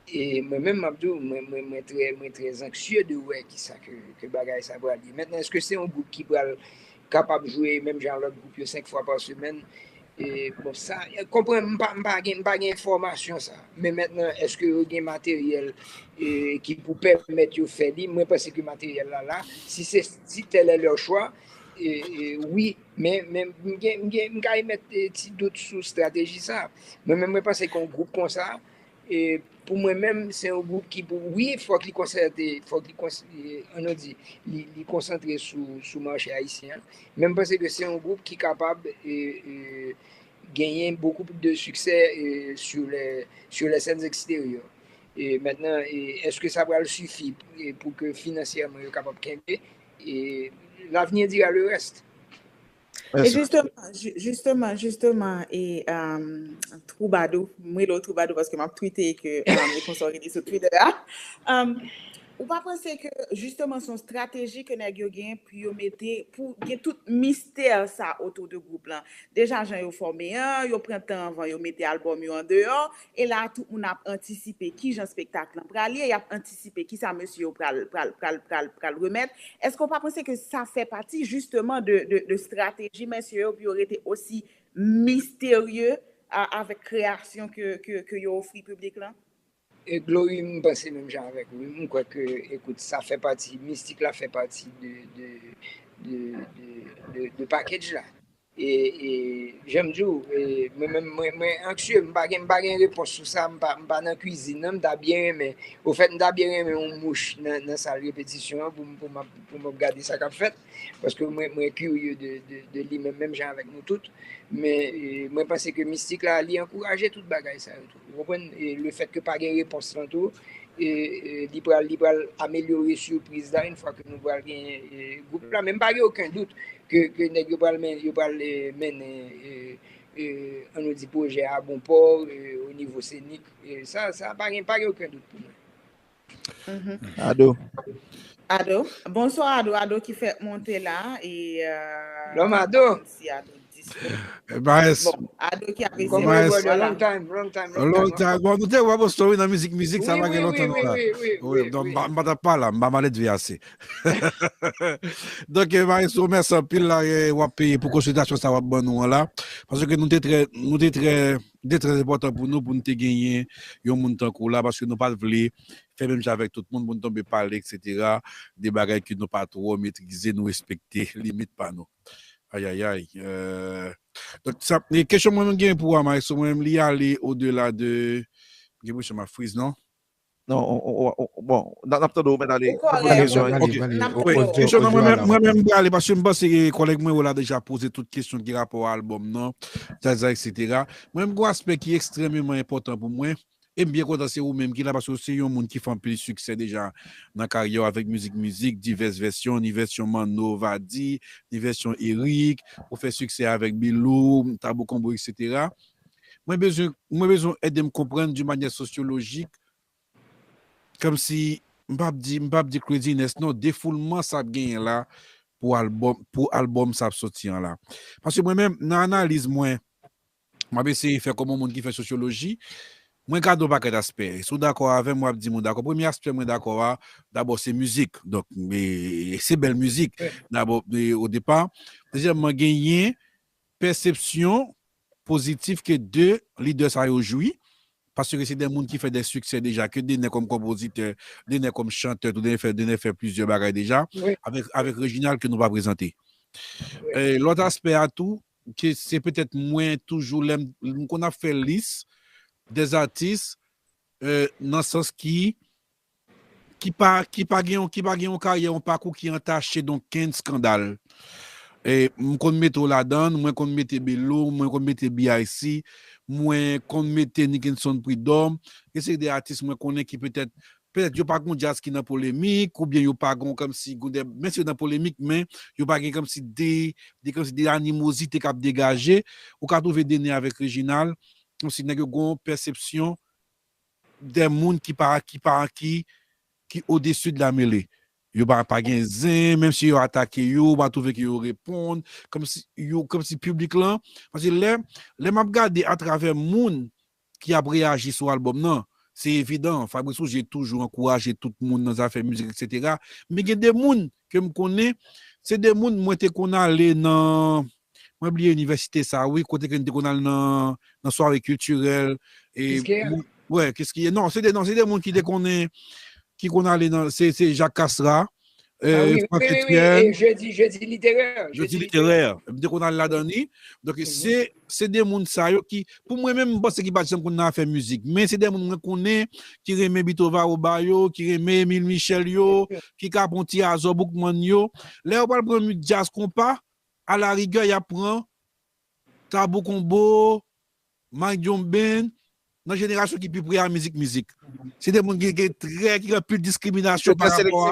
E mwen menm, m ap di w, mwen, mwen, mwen trè, mwen trè anksye de wè ki sa ke, ke bagay sa pral ye. Mentnan, èske se yon gwoup ki pral kapab jwe menm jan lòt gwoup yo senk fwa pa semèn? E, bon, sa, e, konprann, m pa, m pa gen, m pa gen enfòmasyon sa. Men mentnan, èske yo gen materyèl e, ki pou pèmèt yo fè li? Mwen panse ke materyèl la la. Si se, si tel est leur choix, e, e, wi, men, men m gen, m gen, m ka emèt e, ti dout sou estrateji sa. Mwen menm, mwen panse ke yon gwoup konsa, e, pou mwen menm, se yon gwoup ki pou, wi, fòk li konsète, fòk li kons, e, ann nou di, li, li konsantre sou, sou mache ayisyen an. Men m panse ke se yon gwoup ki kapab e, e, genyen beaucoup de succès e, sur les, sur les scènes extérieures. E mentnan, e, èske sa pral sifi e, pou ke finansyèman yo kapab kenbe? E l'avenir dira le reste. E jisteman, ji- jisteman, jisteman, e um, Troubadou, m rele w Troubadou paske m ap twite ke um, e konsa w rele sou Twitter a. Um, ou pa panse ke jisteman se yon estrateji ke nèg yo gen pou yo mete, pou gen tout mistè sa otou de gwoup lan? Deja jan yo fòme an, yo pran tan anvan yo mete albòm yo andeyò, e la tout moun ap antisipe kijan espektak lan pral ye, y ap antisipe kisa mesye yo pral, pral, pral, pral, pral remèt. Èske w pa panse ke sa fè pati jisteman de, de, de estrateji mesye yo pou yo rete osi misterye a- avèk kreyasyon ke, ke, ke yo ofri piblik lan? E Glory, m panse menm jan avèk ou. M kwè ke, ekout, sa fè pati, mistik la fè pati de, de, de, de, de, de package la. E, e jan m di w, e, mwen menm, mwen, mwen anksye, m pa gen, m pa gen repons sou sa, m pa, m pa nan kwizin nan, m ta byen renmen, ofèt, m ta byen renmen yon mouch nan, nan sal repetisyon an pou m, pou m ap, pou m ap gade sa k ap fèt, paske mwen, mwen kirye de, de, de li menm, menm jan avèk nou tout, men e, mwen panse ke mistik la, li ankouraje tout bagay sa yo tou. Ou konprann? E lefèt ke pa gen repons lan tou, e, e, li pral, li pral amelyore sipriz la, yon fwa ke nou pral gen e, gwoup la. Men m pa gen okenn dout ke, ke nèg yo pral, men, yo pral e, mennen, e, e, ann nou di, pwojè a bon pò, e, o nivo senik. E, sa, sa pa gen, pa gen okenn dout pou mwen. Ado. Ado. Bonswa, Ado. Ado ki fèk monte la. E, euh, Lòm Ado. Si Ado dis Maes, Ado ki ap ese. Maes, long time, long time, long time. Bon, nou te wè Boston, wi, nan mizik, mizik, sa pa gen lontan, non, la. Wi, donk, m pa t ap pale la, m pa maledve ase. Donk, Maes, mèsi anpil, la, w ap peye pou konsiltasyon sa w ap ban nou an la. Paske nou te trè, nou te trè, li te trè enpòtan pou nou, pou nou te genyen yon moun tankou w la, paske nou pa t vle fè menm jan avèk tout moun, pou nou tonbe pale, etsetera, de bagay ke nou pa twò metrize, nou respekte limit pa nou. Ayayay. Donk, sa, kesyon mwen menm gen pou w, Maes, mwen menm, li ale odela de, gen presyon m ap friz, non? Non, bon, n ap tande w, men ale. Kesyon nan mwen menm, mwen menm, m prale, paske m panse kòlèg mwen yo la deja poze tout kesyon ki rapò a albòm nan, Zaza, etsetera. Mwen menm, gen yon aspè ki ekstrèmeman enpòtan pou mwen, e m byen kontan se ou menm ki la, paske w se yon moun ki fè anpil siksè deja nan karyè w avèk mizik, mizik, divès vèsyon, ni vèsyon Manno, Vadi, ni vèsyon Eric, ou fè siksè avèk Bilou, Tabou Konbo, etsetera. Mwen bezwen, mwen bezwen w ede m konprann di manyè sosyolojik, kòmsi, m p ap di, m p ap di craziness, non, defoulman sa ap genyen la pou albòm, pou albòm sa ap soti an la. Paske mwen menm, nan analiz mwen, m ap eseye fè kòm yon moun ki fè sosyoloji, mwen gade yon pakèt aspè. Si w dakò avè m, w ap di m ou dakò. Premye aspè mwen dakò a, dabò, se mizik. Donk, e, se bèl mizik, dabò, e, o depa. Dezyèmman, genyen pèsepsyon pozitif ke de lidè sa yo jwi, paske se de moun ki fè de siksè deja, ke Dener kòm konpozitè, Dener kòm chantè, tou Dener fè, Dener fè plizyè bagay deja, avèk, avèk Reginald ke nou pa prezante. E, lòt aspè a tou, ke se petèt mwen toujou, lè m, m konn ap fè lis dè atis, e, nan sans ki, ki pa, ki pa gen yon, ki pa gen yon karyè, yon pakou ki antache d'okenn eskandal. E, m konn mete w ladan, mwen konn mete Belo, mwen konn mete B I C, mwen konn mete Nickenson Prud'homme, gen seri de atis mwen konnen ki petèt, petèt yo pa gon djaz ki nan polemik, oubyen yo pa gon kòmsi gon de, menm si yo nan polemik, men yo pa gen kòmsi de, de kòmsi de animozite k ap degaje. Ou ka twouve Dener avèk Reginald, kòmsi nèg yo gon pèsepsyon de moun ki pa, ki pa, ki, ki odesi de la mele. Yo pa, pa gen zen, menm si yo atake yo, ou pa twouve ke yo reponn, kòmsi yo, kòmsi piblik lan, paske lè, lè m ap gade atravè moun ki ap reyaji sou albòm nan, se evidan, Fabrice Rougier toujou ankouraje tout moun nan zafè mizik, etsetera. Men gen de moun ke m konnen, se de moun mwen te konn ale nan, mwen bliye inivèsite sa, wi, kote ke n te konn al nan, nan sware kiltirèl. E, Kiskeya? Wè, Kiskeya. Non, se de, non, se de moun ki te konnen, ki konn ale nan, se, se Jacques Castra, e, Franck Etienne. Jedi, Jedi literè. Jedi literè. M te konn al ladan li. Donk, se, se de moun sa yo ki, pou mwen menm, m panse ki pa t janm konn nan afè mizik. Men se de moun mwen konnen, ki renmen Beethoven Aroba yo, ki renmen Emile Michel yo, ki ka pran ti Azor Boukman yo. Lè yo pral pran djaz konpa, alarigè, y ap pran Tabou Konbo, Mike John Band, nan jenerasyon ki pi pre a mizik, mizik. Se de moun ki gen trè, ki gen anpil diskriminasyon pa rapò a,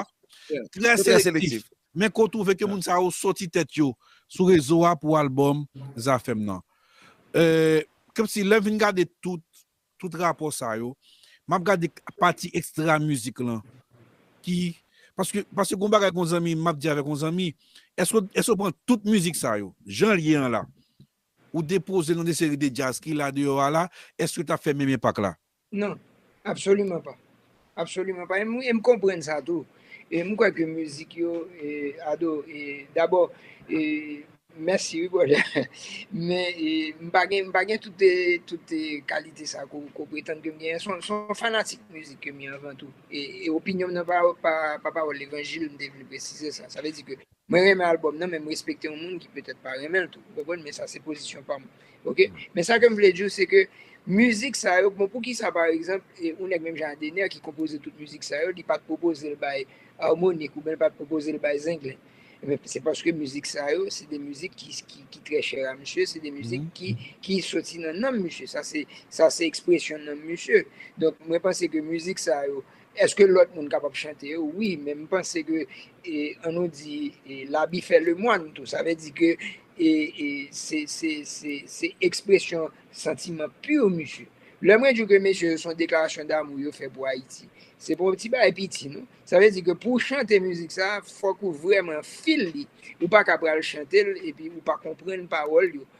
trè selektif. Men ke w twouve ke moun sa yo soti tèt yo sou rezo a pou albòm Zafèm nan. E, kòmsi lè m fin gade tout, tout rapò sa yo, m ap gade pati ekstra mizik lan. Ki, paske, paske gon bagay, gon zanmi, m ap di avèk yon zanmi, èske, èske w pran tout mizik sa yo, jan l ye an la, ou depoze l nan de seri de djaz ki la deyò a la, èske l t ap fè menm enpak la? Non, absoliman pa. Absoliman pa. E m, e m konprann sa tou. E m kwè ke mizik yo, e, Ado, e, dabò, e, mèsi, wi, brother. Men, e, m pa gen, m pa gen tout, e, tout, e, kalite sa ke w, ke w pretann ke m genyen. Se yon, se yon fanatik mizik ke m ye anvan tou. E, e opinyon m nan pa, pa, pa pawòl levanjil, m te vle presize sa. Sa vle di ke mwen renmen albòm nan, men m respekte yon moun ki petèt pa renmen l tou. Ou konprann? Men sa se pozisyon pa m. Oke? Men sa ke m vle di w, se ke mizik sa yo, bon, poukisa, pa egzanp, e, yon nèg menm jan a Dener ki konpoze tout mizik sa yo, li pa t pwopoze l bay Harmonik, oubyen li pa t pwopoze l bay Zenglen? Ebyen, se paske mizik sa yo, se de mizik ki, ki, ki trè chè a misye, se de mizik ki, ki soti nan nanm misye. Sa se, sa se ekspresyon nanm misye. Donk, mwen panse ke mizik sa yo, èske lòt moun kapab chante yo? Wi, men m panse ke, e, ann nou di, e, labi fè lemwàn tou. Sa vle di ke, e, e, se, se, se, se ekspresyon santiman pi misye. Lè mwen di w ke mesye yo se yon deklarasyon damou yo fè pou Ayiti, se pa yon ti bagay piti, non. Sa vle di ke pou w chante mizik sa, fòk ou vrèman feel li. Ou pa ka pral chante l epi ou pa konprann pawòl yo.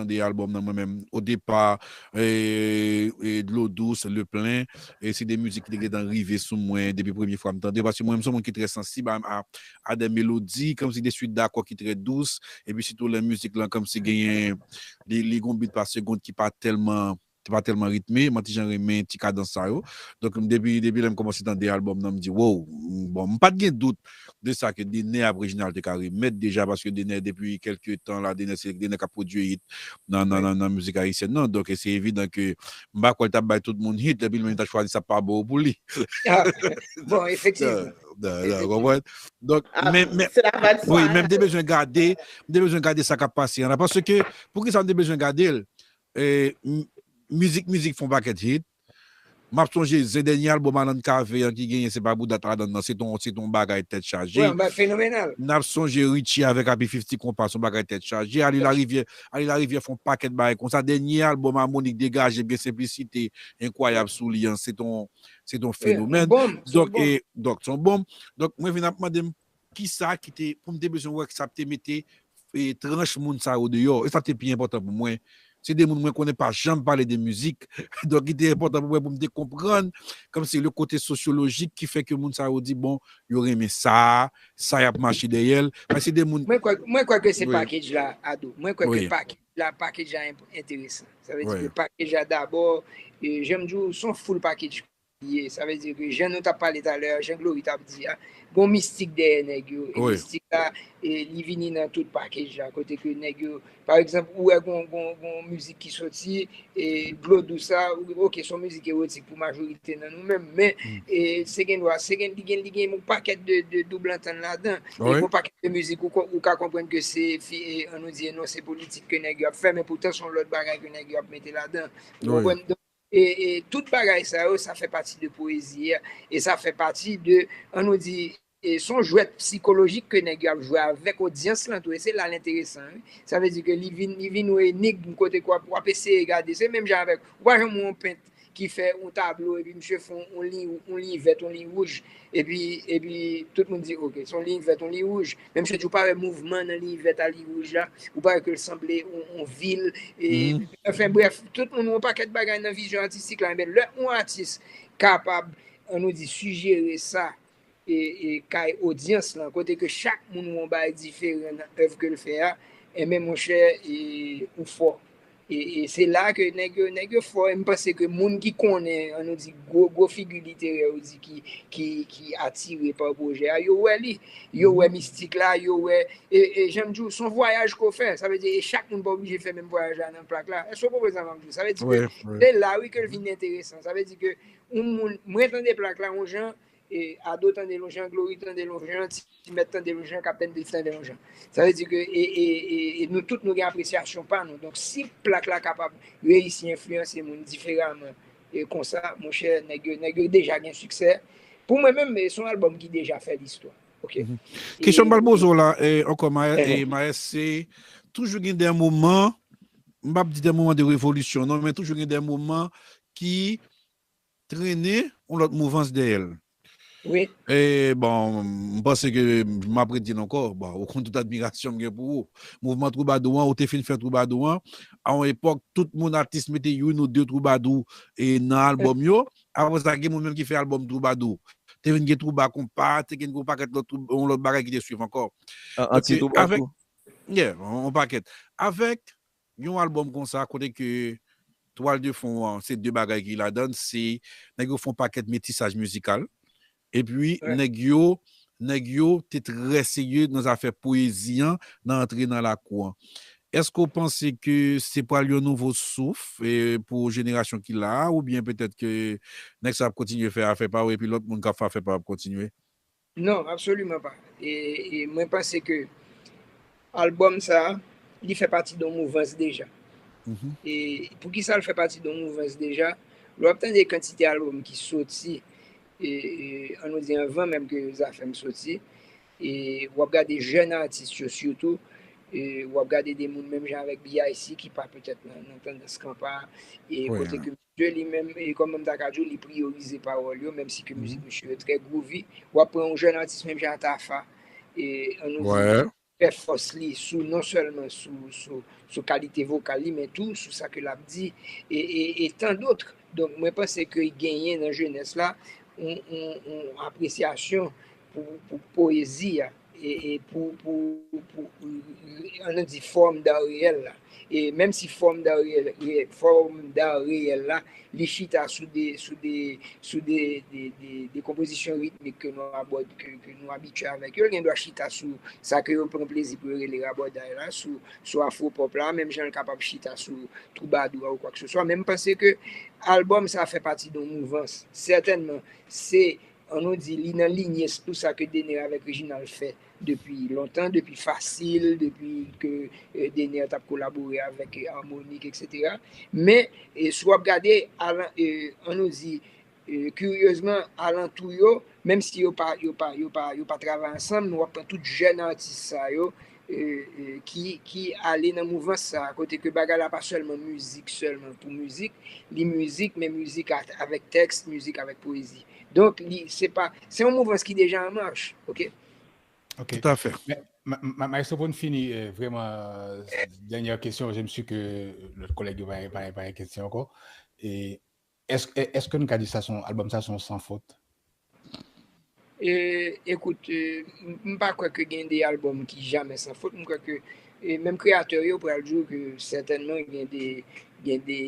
tande albòm nan mwen menm, Au départ, e, e Dlo dous, Le plein, e se de mizik ki te gentan rive sou mwen depi premye fwa m tande, paske mwen menm se yon moun ki trè sansib a, a, a de melodi, kòmsi de suit dakò ki trè dous, epi sitou lè mizik lan kòmsi genyen, li, li gon beat pa segond ki pa tèlman, ki pa tèlman ritme, mwen ti jan renmen ti kadans sa yo. Donk, m depi, depi lè m kòmanse tande albòm nan, m di, wow, m, bon, m pa t gen dout de sa ke Dener ap Reginald te ka remèt deja, paske Dener depi kèlke tan la, Dener se Dener k ap pwodui hit nan, nan, nan, nan mizik ayisyèn nan. Donk, se evidan ke m pa kwè l t ap bay tout moun hit, epi l menm li t ap chwazi sa pa bon pou li. Ah, bon, efektivman. Nan, nan, nan, konprann? Donk, Ah, men, men, se la valse wi, a. Men m te bezwen gade, m te bezwen gade sa k ap pase an la. Paske, poukisa m te bezwen gade l? E, m, mizik, mizik fè yon pakèt hit. M ap sonje zen dènye albòm Alan Cavé an ki genyen, se pa bouda t ladan nan, se ton, se ton bagay tèt chaje. Wi, yon bagay fenomenal. N ap sonje Richie avèk Happy fifty Konpa, se yon bagay tèt chaje. Ali Larivière, Ali Larivière fè yon pakèt bagay konsa. Dènye albòm Harmonik Degaje, gen senplisite enkwayab sou li an, se ton, se ton Wi, fenomèn. Yon bonm, se yon Donk, bonm. E, donk, se yon bonm. Donk, mwen vin ap mande m kisa ki te, pou m te bezwen wè ki sa te mete e, tranch moun sa yo deyò. E sa te pi enpòtan pou mwen. Se de moun mwen konnen pa janm pale de mizik. Donk, li te enpòtan pou mwen pou m te konprann, kòmsi le kote sosyolojik ki fè ke moun sa yo di, bon, yo renmen sa, sa y ap mache dèyè l. Paske se de moun Mwen kwè, mwen kwè ke se Wi. Package la, Ado. Mwen kwè ke Wi. Package la, Package la enp- enteresan. Sa vle di Wi. ke Package la dabò, e, jan m di w, se yon full package li ye. Sa vle di ke jan nou t ap pale talè, jan Glory t ap di a, gon mistik dèyè nèg yo. E Wi. Mistik la, e, li vini nan tout Package la. Kote ke nèg yo, pa egzanp, ou wè gon, gon, gon mizik ki soti, e, Dlo dous sa, ou, ok, se yon mizik ewotik pou majorite nan nou menm, men, Mm. e, se gen dwa, se gen, li gen, li gen yon pakèt de, de double antann ladan. E Wi. gon pakèt de mizik ou, ko- ou ka konprann ke se, fi- e, an nou di, non, se politik ke nèg yo ap fè, men poutan se yon lòt bagay ke nèg yo ap mete ladan. Ou Wi. konprann? Donk, e, e, tout bagay sa yo, sa fè pati de pwezi a. E sa fè pati de, an nou di, e, se yon jwèt sikolojik ke nèg yo ap jwe avèk odyans lan tou. E se la l enteresan, wi. Sa vle di ke li vin, li vin yon enig, kote ke w ap, w ap eseye gade. Se menm jan avèk, ou pa janm wè yon pent ki fè yon tablo, epi misye fè yon, yon liy, yon liy vèt, yon liy wouj, epi, epi tout moun di, ok, se yon liy vèt, yon liy wouj. Men misye di, ou pa wè mouvman nan liy vèt a liy wouj la, ou pa wè ke l sanble yon, yon vil, e, Mhm. Anfen, brèf, tout moun wè yon pakèt bagay nan vizyon atistik la, men lè yon atis kapab, an nou di, sijere sa, e, e kay odyans lan, kote ke chak moun wè yon bagay diferan nan èv ke l fè a, enben, monchè, e, ou fò. E, e se la ke nèg yo, nèg yo fò, e m panse ke moun ki konnen, an nou di, gwo, gwo figi literè, ou di, ki, ki, ki atire pa pwojè a, yo wè li, yo wè mistik la, yo wè, e, e jan m di w, se yon vwayaj ke w fè, sa vle di, e chak moun pa oblije fè menm vwayaj la nan plak la. Èske w konprann sa m ap di w? Sa vle di ke Wi, wi. se la, wi, ke l vin enteresan. Sa vle di ke yon moun, mwen tande plak la yon jan, e Ado tande l yon jan, Glory tande l yon jan, Ti Mèt tande l yon jan, Kaptèn Dave tande l yon jan. Sa vle di ke e, e, e, e nou tout nou gen apresyasyon pa nou. Donk, si plak la kapab reyisi enfliyanse moun diferaman, e konsa, monchè, nèg yo, nèg yo deja gen siksè. Pou mwen menm, e se yon albòm ki deja fè listwa. Ok? Kesyon m pral E, poze w la, e, ankò, Maes, e, Mhm. Maes, se toujou gen de moman, m p ap di de moman de revolisyon, non, men toujou gen de moman ki trennen yon lòt mouvans dèyè l. Wi. E, bon, m panse ke m ap redi l ankò. Bon, ou konn tout admirasyon m gen pou ou. Mouvman twoubadou an, ou te fin fè twoubadou an. A yon epòk, tout moun atis mete youn ou de twoubadou e nan albòm yo. Apre sa, gen moun menm ki fè albòm twoubadou. Te vin gen twouba konpa, te gen yon pakèt lòt, yon lòt bagay ki te swiv ankò. An- Donk, Anti e, twouba avèk, tou. Yeah, yon, yon pakèt. Avèk yon albòm konsa kote ke twal de fon an, se de bagay ki ladan, se nèg yo fè yon pakèt metisaj mizikal. Epi, nèg yo, nèg yo te trè serye nan zafè pwezi an, nan antre nan lakou an. Èske w panse ke se pral yon nouvo souf, e, pou jenerasyon ki la a, oubyen petèt ke nèg sa ap kontinye fè afè pa yo, epi lòt moun k ap fè afè pa yo ap kontinye? Non, absoliman pa. E, e mwen panse ke albòm sa, li fè pati de yon mouvans deja. E poukisa l fè pati de yon mouvans deja? Lè w ap tande kantite albòm ki soti, e, e, an nou di anvan menm ke Zafèm soti, e w ap gade jèn atis yo sitou, e w ap gade de moun menm jan avèk B I C ki pa petèt nan, nan tandans kanpa, e kote ke misye li menm, e kòman m ta ka di w, li priyorize pawòl yo, menm si ke mizik misye yo trè groovy, w ap pran yon jèn atis menm jan Tafa, e an nou di, fè fòs li sou, non sèlman sou, sou, sou kalite vokal li, men tou sou sa ke l ap di, e, e, e tant d'autres. Donk, mwen panse ke genyen nan jenès la yon, yon, yon apresyasyon pou, pou pwezi a, e, e pou, pou, pou, an nou di fòm dan reyèl la. E menm si fòm dan reyèl, fòm dan reyèl la, li chita sou de, sou de, sou de, de, de, de konpozisyon ritmik ke nou abòd, ke, ke nou abitye avèk yo. L gen dwa chita sou sa ke yo pran plezi pou yo rele rabòday la, sou, sou afwopòp la, menm jan l kapab chita sou twoubadou a ou kwakeseswa. Men m panse ke albòm sa fè pati de yon mouvans. Sètènman, se, an nou di, li nan linye tou sa ke Dener avèk Reginald fè depi lontan, depi Fasil, depi ke, e, Dener t ap kolabore avèk, e, Harmonik, etsetera. Men, e, si w ap gade, alan-, e, an nou di, e, kiryezman, alantou yo, menm si yo pa, yo pa, yo pa, yo pa travay ansanm, men w ap pran tout jèn atis sa yo, e, e, ki, ki ale nan mouvans sa, kote ke bagay la pa sèlman mizik, sèlman pou mizik, li mizik, men mizik a-, avèk tèks, mizik avèk pwezi. Donk, li, se pa, se yon mouvans ki deja an mach, oke? Ok. Tout à fait. Men, ma, ma, Maestro, pou n fini, eh, vrèman, eh, dènyè kesyon, je me suis que lòt kòlèg yo pa, pa, pa gen kesyon ankò. E èske, èske n ka di sa se yon, albòm sa se yon san fot? E, ekout, e, m, m pa kwè ke gen de albòm ki jamè san fot. M kwè ke, e, menm kreyatè yo pral di w ke sètènman gen de, gen de,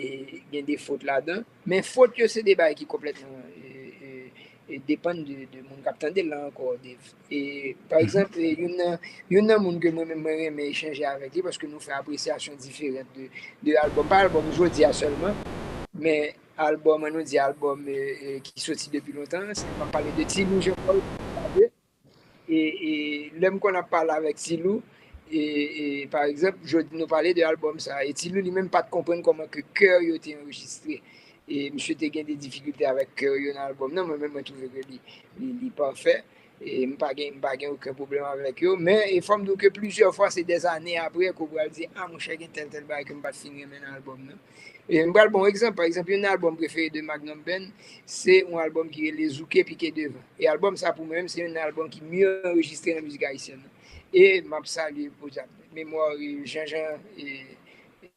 gen de fot ladan. Men fot yo se de bagay ki konplètman, e, e, e depann de, de moun k ap tande l la ankò, Dave. E, pa egzanp, e, youn nan, youn nan moun ke mwen menm mwen renmen echanje avèk li, paske nou fè apresyasyon diferan de, de albòm, pa albòm jodi a sèlman, men albòm, an nou di albòm, e, e, ki soti depi lontan, se, m ap pale de Ti Lou Jean Paul. E, e lè m konn ap pale avèk Ti Lou, e, e, pa egzanp, jodi nou pale de albòm sa, e Ti Lou li menm pa t konprann kòman ke kè yo te anrejistre. E misye te gen de difikilte avèk kè yo nan albòm nan, mwen menm mwen twouve ke li, li, li pafè. E m pa gen, m pa gen okenn pwoblèm avèk yo. Men, e fò m di w ke plizyè fwa, se dèzane apre ke w pral di, a, monchè, gen tèl, tèl bagay ke m pa t fin renmen nan albòm nan. E m pral ba w yon egzanp. Pa egzanp, youn nan albòm prefere de Magnum Band, se yon albòm ki rele Zouke Pike Devan. E albòm sa, pou mwen menm, se youn nan albòm ki mye anrejistre nan mizik ayisyèn nan. E m ap salye, podyab, memwa, e, Jean Jean, e,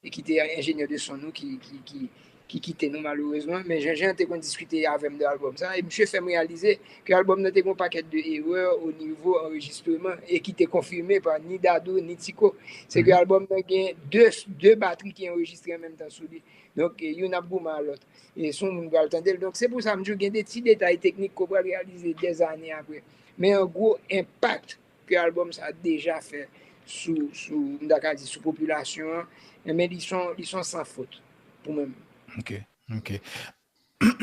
e ki te enjenyè de son nou, ki, ki, ki, ki kite nou malerezman, men Jean Jean te konn diskite avè m de albòm sa, e misye fè m reyalize ke albòm nan te gen yon pakèt de erè o nivo anrejistreman, e ki te konfime pa ni Dadou, ni Tico. Se ke albòm nan gen de, de batri ki anrejistre an menm tan sou li. Donk, e, youn ap goumen a lòt. E se yon moun pral tande l. Donk, se pou sa m di w gen de ti detay teknik ke w pral reyalize dèzane apre. Men an gwo, enpak ke albòm sa deja fè sou, sou, m ta ka di, sou popilasyon an, enben, li son, li son san fot pou mwen menm. Ok, ok.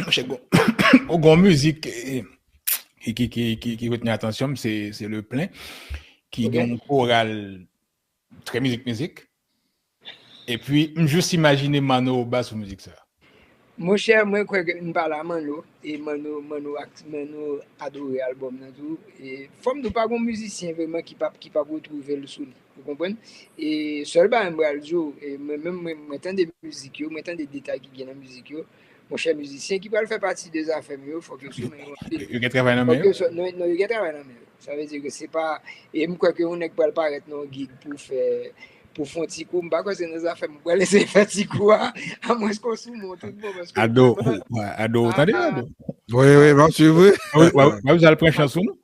Monchè, gon, gon mizik, eh, ki, ki, ki, ki, ki retni atansyon m, se, se Le Plein, ki gen yon koral trè mizik, mizik. Epi, m jis imajine Manno Oba sou mizik sa. Monchè, mwen kwè ke m pale a Manno, e Manno, Manno ak, Manno adore albòm nan tou. E fò m di w, pa gon mizisyen vrèman ki p ap, ki p ap retwouve l sou li. Ou konprann? E sèl bagay m pral di w, e mwen menm, mwen, mwen tande mizik yo, mwen tande detay ki gen nan mizik yo. Monchè, mizisyen ki pral fè pati de Zafèm yo, fòk yo sou men yo anpil. Yo gen travay nan men yo? Fòk yo sou, non, non, yo gen travay nan men yo. Sa vle di ke se pa, e m kwè ke yon nèg pral parèt nan yon gig pou fè, pou fè yon ti kou, m pa kwè se nan Zafèm ou pral eseye fè ti kou a, amwens ke w sou men w tout bon, paske Ado, Ado, ou tande Ado? Wi, wi, m ap swiv, wi. Wi, w ap al pran chans ou non?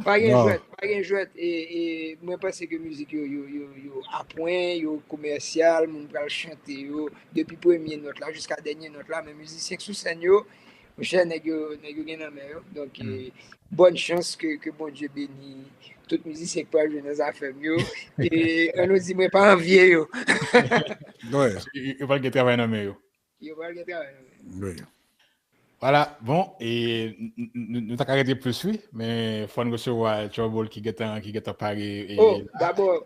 Pa gen jwèt, pa gen jwèt. E, e mwen panse ke mizik yo, yo, yo, yo apwen, yo komèsyal, moun pral chante yo, depi premye nòt la jiska dènye nòt la, men mizisyen k sou sèn yo, monchè, nèg yo, nèg yo gen nan men yo. Donk, e, bòn chans ke, ke Bondye beni tout mizisyen k pral jwe nan Zafèm yo. E, an nou di, mwen pa anvye yo. Yo, yo pral gen travay nan men yo. Yo pral gen travay nan men yo. Vwala, bon, e nou ta ka rete plis, wi, men fò n resevwa Trouble ki gentan, ki gentan pare. Oh, dabò,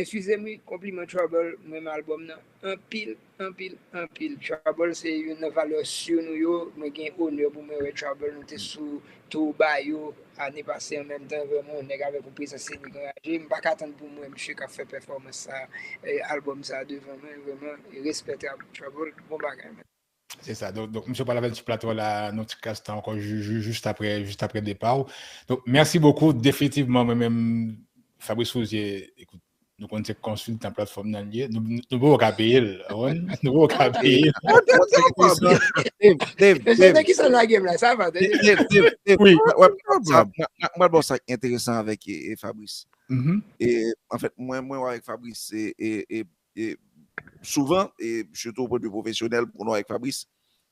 eskize m, wi, konpliman Trouble, m renmen albòm nan anpil, anpil, anpil. Trouble se youn nan valè sou nou yo, mwen gen onè pou mwen wè Trouble, nou te sou tou ba yo ane pase an menm tan, vrèman, yon nèg avèk yon prezans senik anraje, m pa ka tann pou m wè misye k ap fè pèfòmans sa, albòm sa devan mwen, vrèman, respè Trouble, bon bagay, man. Se sa. Donk, donk misye pral avè l sou plato a la nan ti kras tan ankò, jis apre, jis apre depa w. Donk, mèsi bokou. Definitivman, mwen menm, Fabrice Rouzier, ekout, nou konn se konsiltan platfòm nan li ye. Nou, nou poko ka peye l, ou konprann? Nou poko ka peye l. Dave, Dave, Dave. Dave, Dave, Dave. Mwen, mwen, mwen, sa enteresan avèk e, e Fabrice. E, anfèt, mwen, mwen, avèk Fabrice, e, e, e, e, souvan, e sitou o pwen de pwofesyonèl, pou nou avèk Fabrice.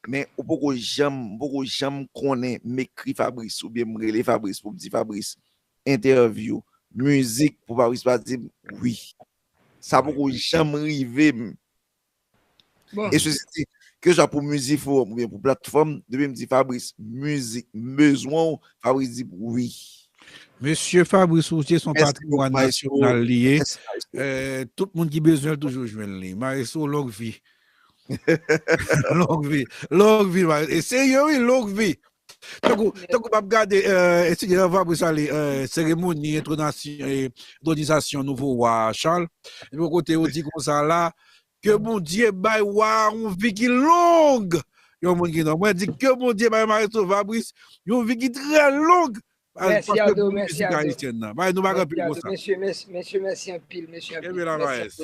Men ou poko janm, m poko janm konnen m ekri Fabrice oubyen m rele Fabrice pou m di Fabrice, entèvyou, mizik pou Fabrice pa di m wi. Sa poko janm rive m. E sesi di, ke swa pou Mizik Forum oubyen pou platfòm, depi m di Fabrice, mizik, m bezwen w, Fabrice di m wi. Mesye Fabrice Rouzier se yon patrimwàn nasyonal li ye. Tout moun ki bezwen l toujou jwenn li. Maestro, long vi. Long vi. Long vi, maestro. E serye, wi, long vi. Tankou, tankou m ap gade, e, etidyan Fabrice ale, e, seremoni entwonasyon, e, entwonizasyon nouvo wa a, Charles. Epi yon kote yo di konsa la, ke Bondye bay wa a yon vi ki long. Yon moun ki non. Mwen di ke Bondye bay Maestro Fabrice yon vi ki trè long. Mèsi Ado, mèsi Ado. Mèsi Ado, mesye, mèsi, mèsi anpil, mesye anpil. Kenbe la, Maes.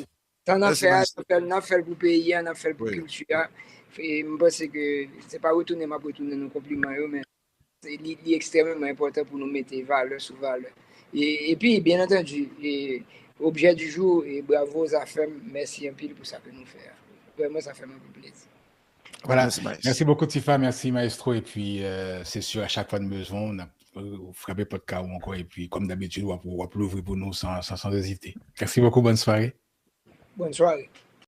Sa n ap fè a, n ap fè l pou peyi a, n ap fè l pou kilti a. E m panse ke se pa retounen m ap retounen nou konpliman yo, men li, li ekstrèmeman enpòtan pou nou mete valè sou valè. E, epi, byen antandi, e, objè di jou, e bravo Zafèm, mèsi anpil pou sa ke nou fè a. Vrèman, sa fè m anpil plezi. Vwala. Mèsi bokou Tifa, mèsi Maestro, epi, e, se si a chak fwa n bezwen w, n ap, e, frape pòt kay ou ankò, epi kòm dabitid, w ap, w ap louvri pou nou san, san, san ezite. Mèsi bokou, bòn sware. Bòn sware.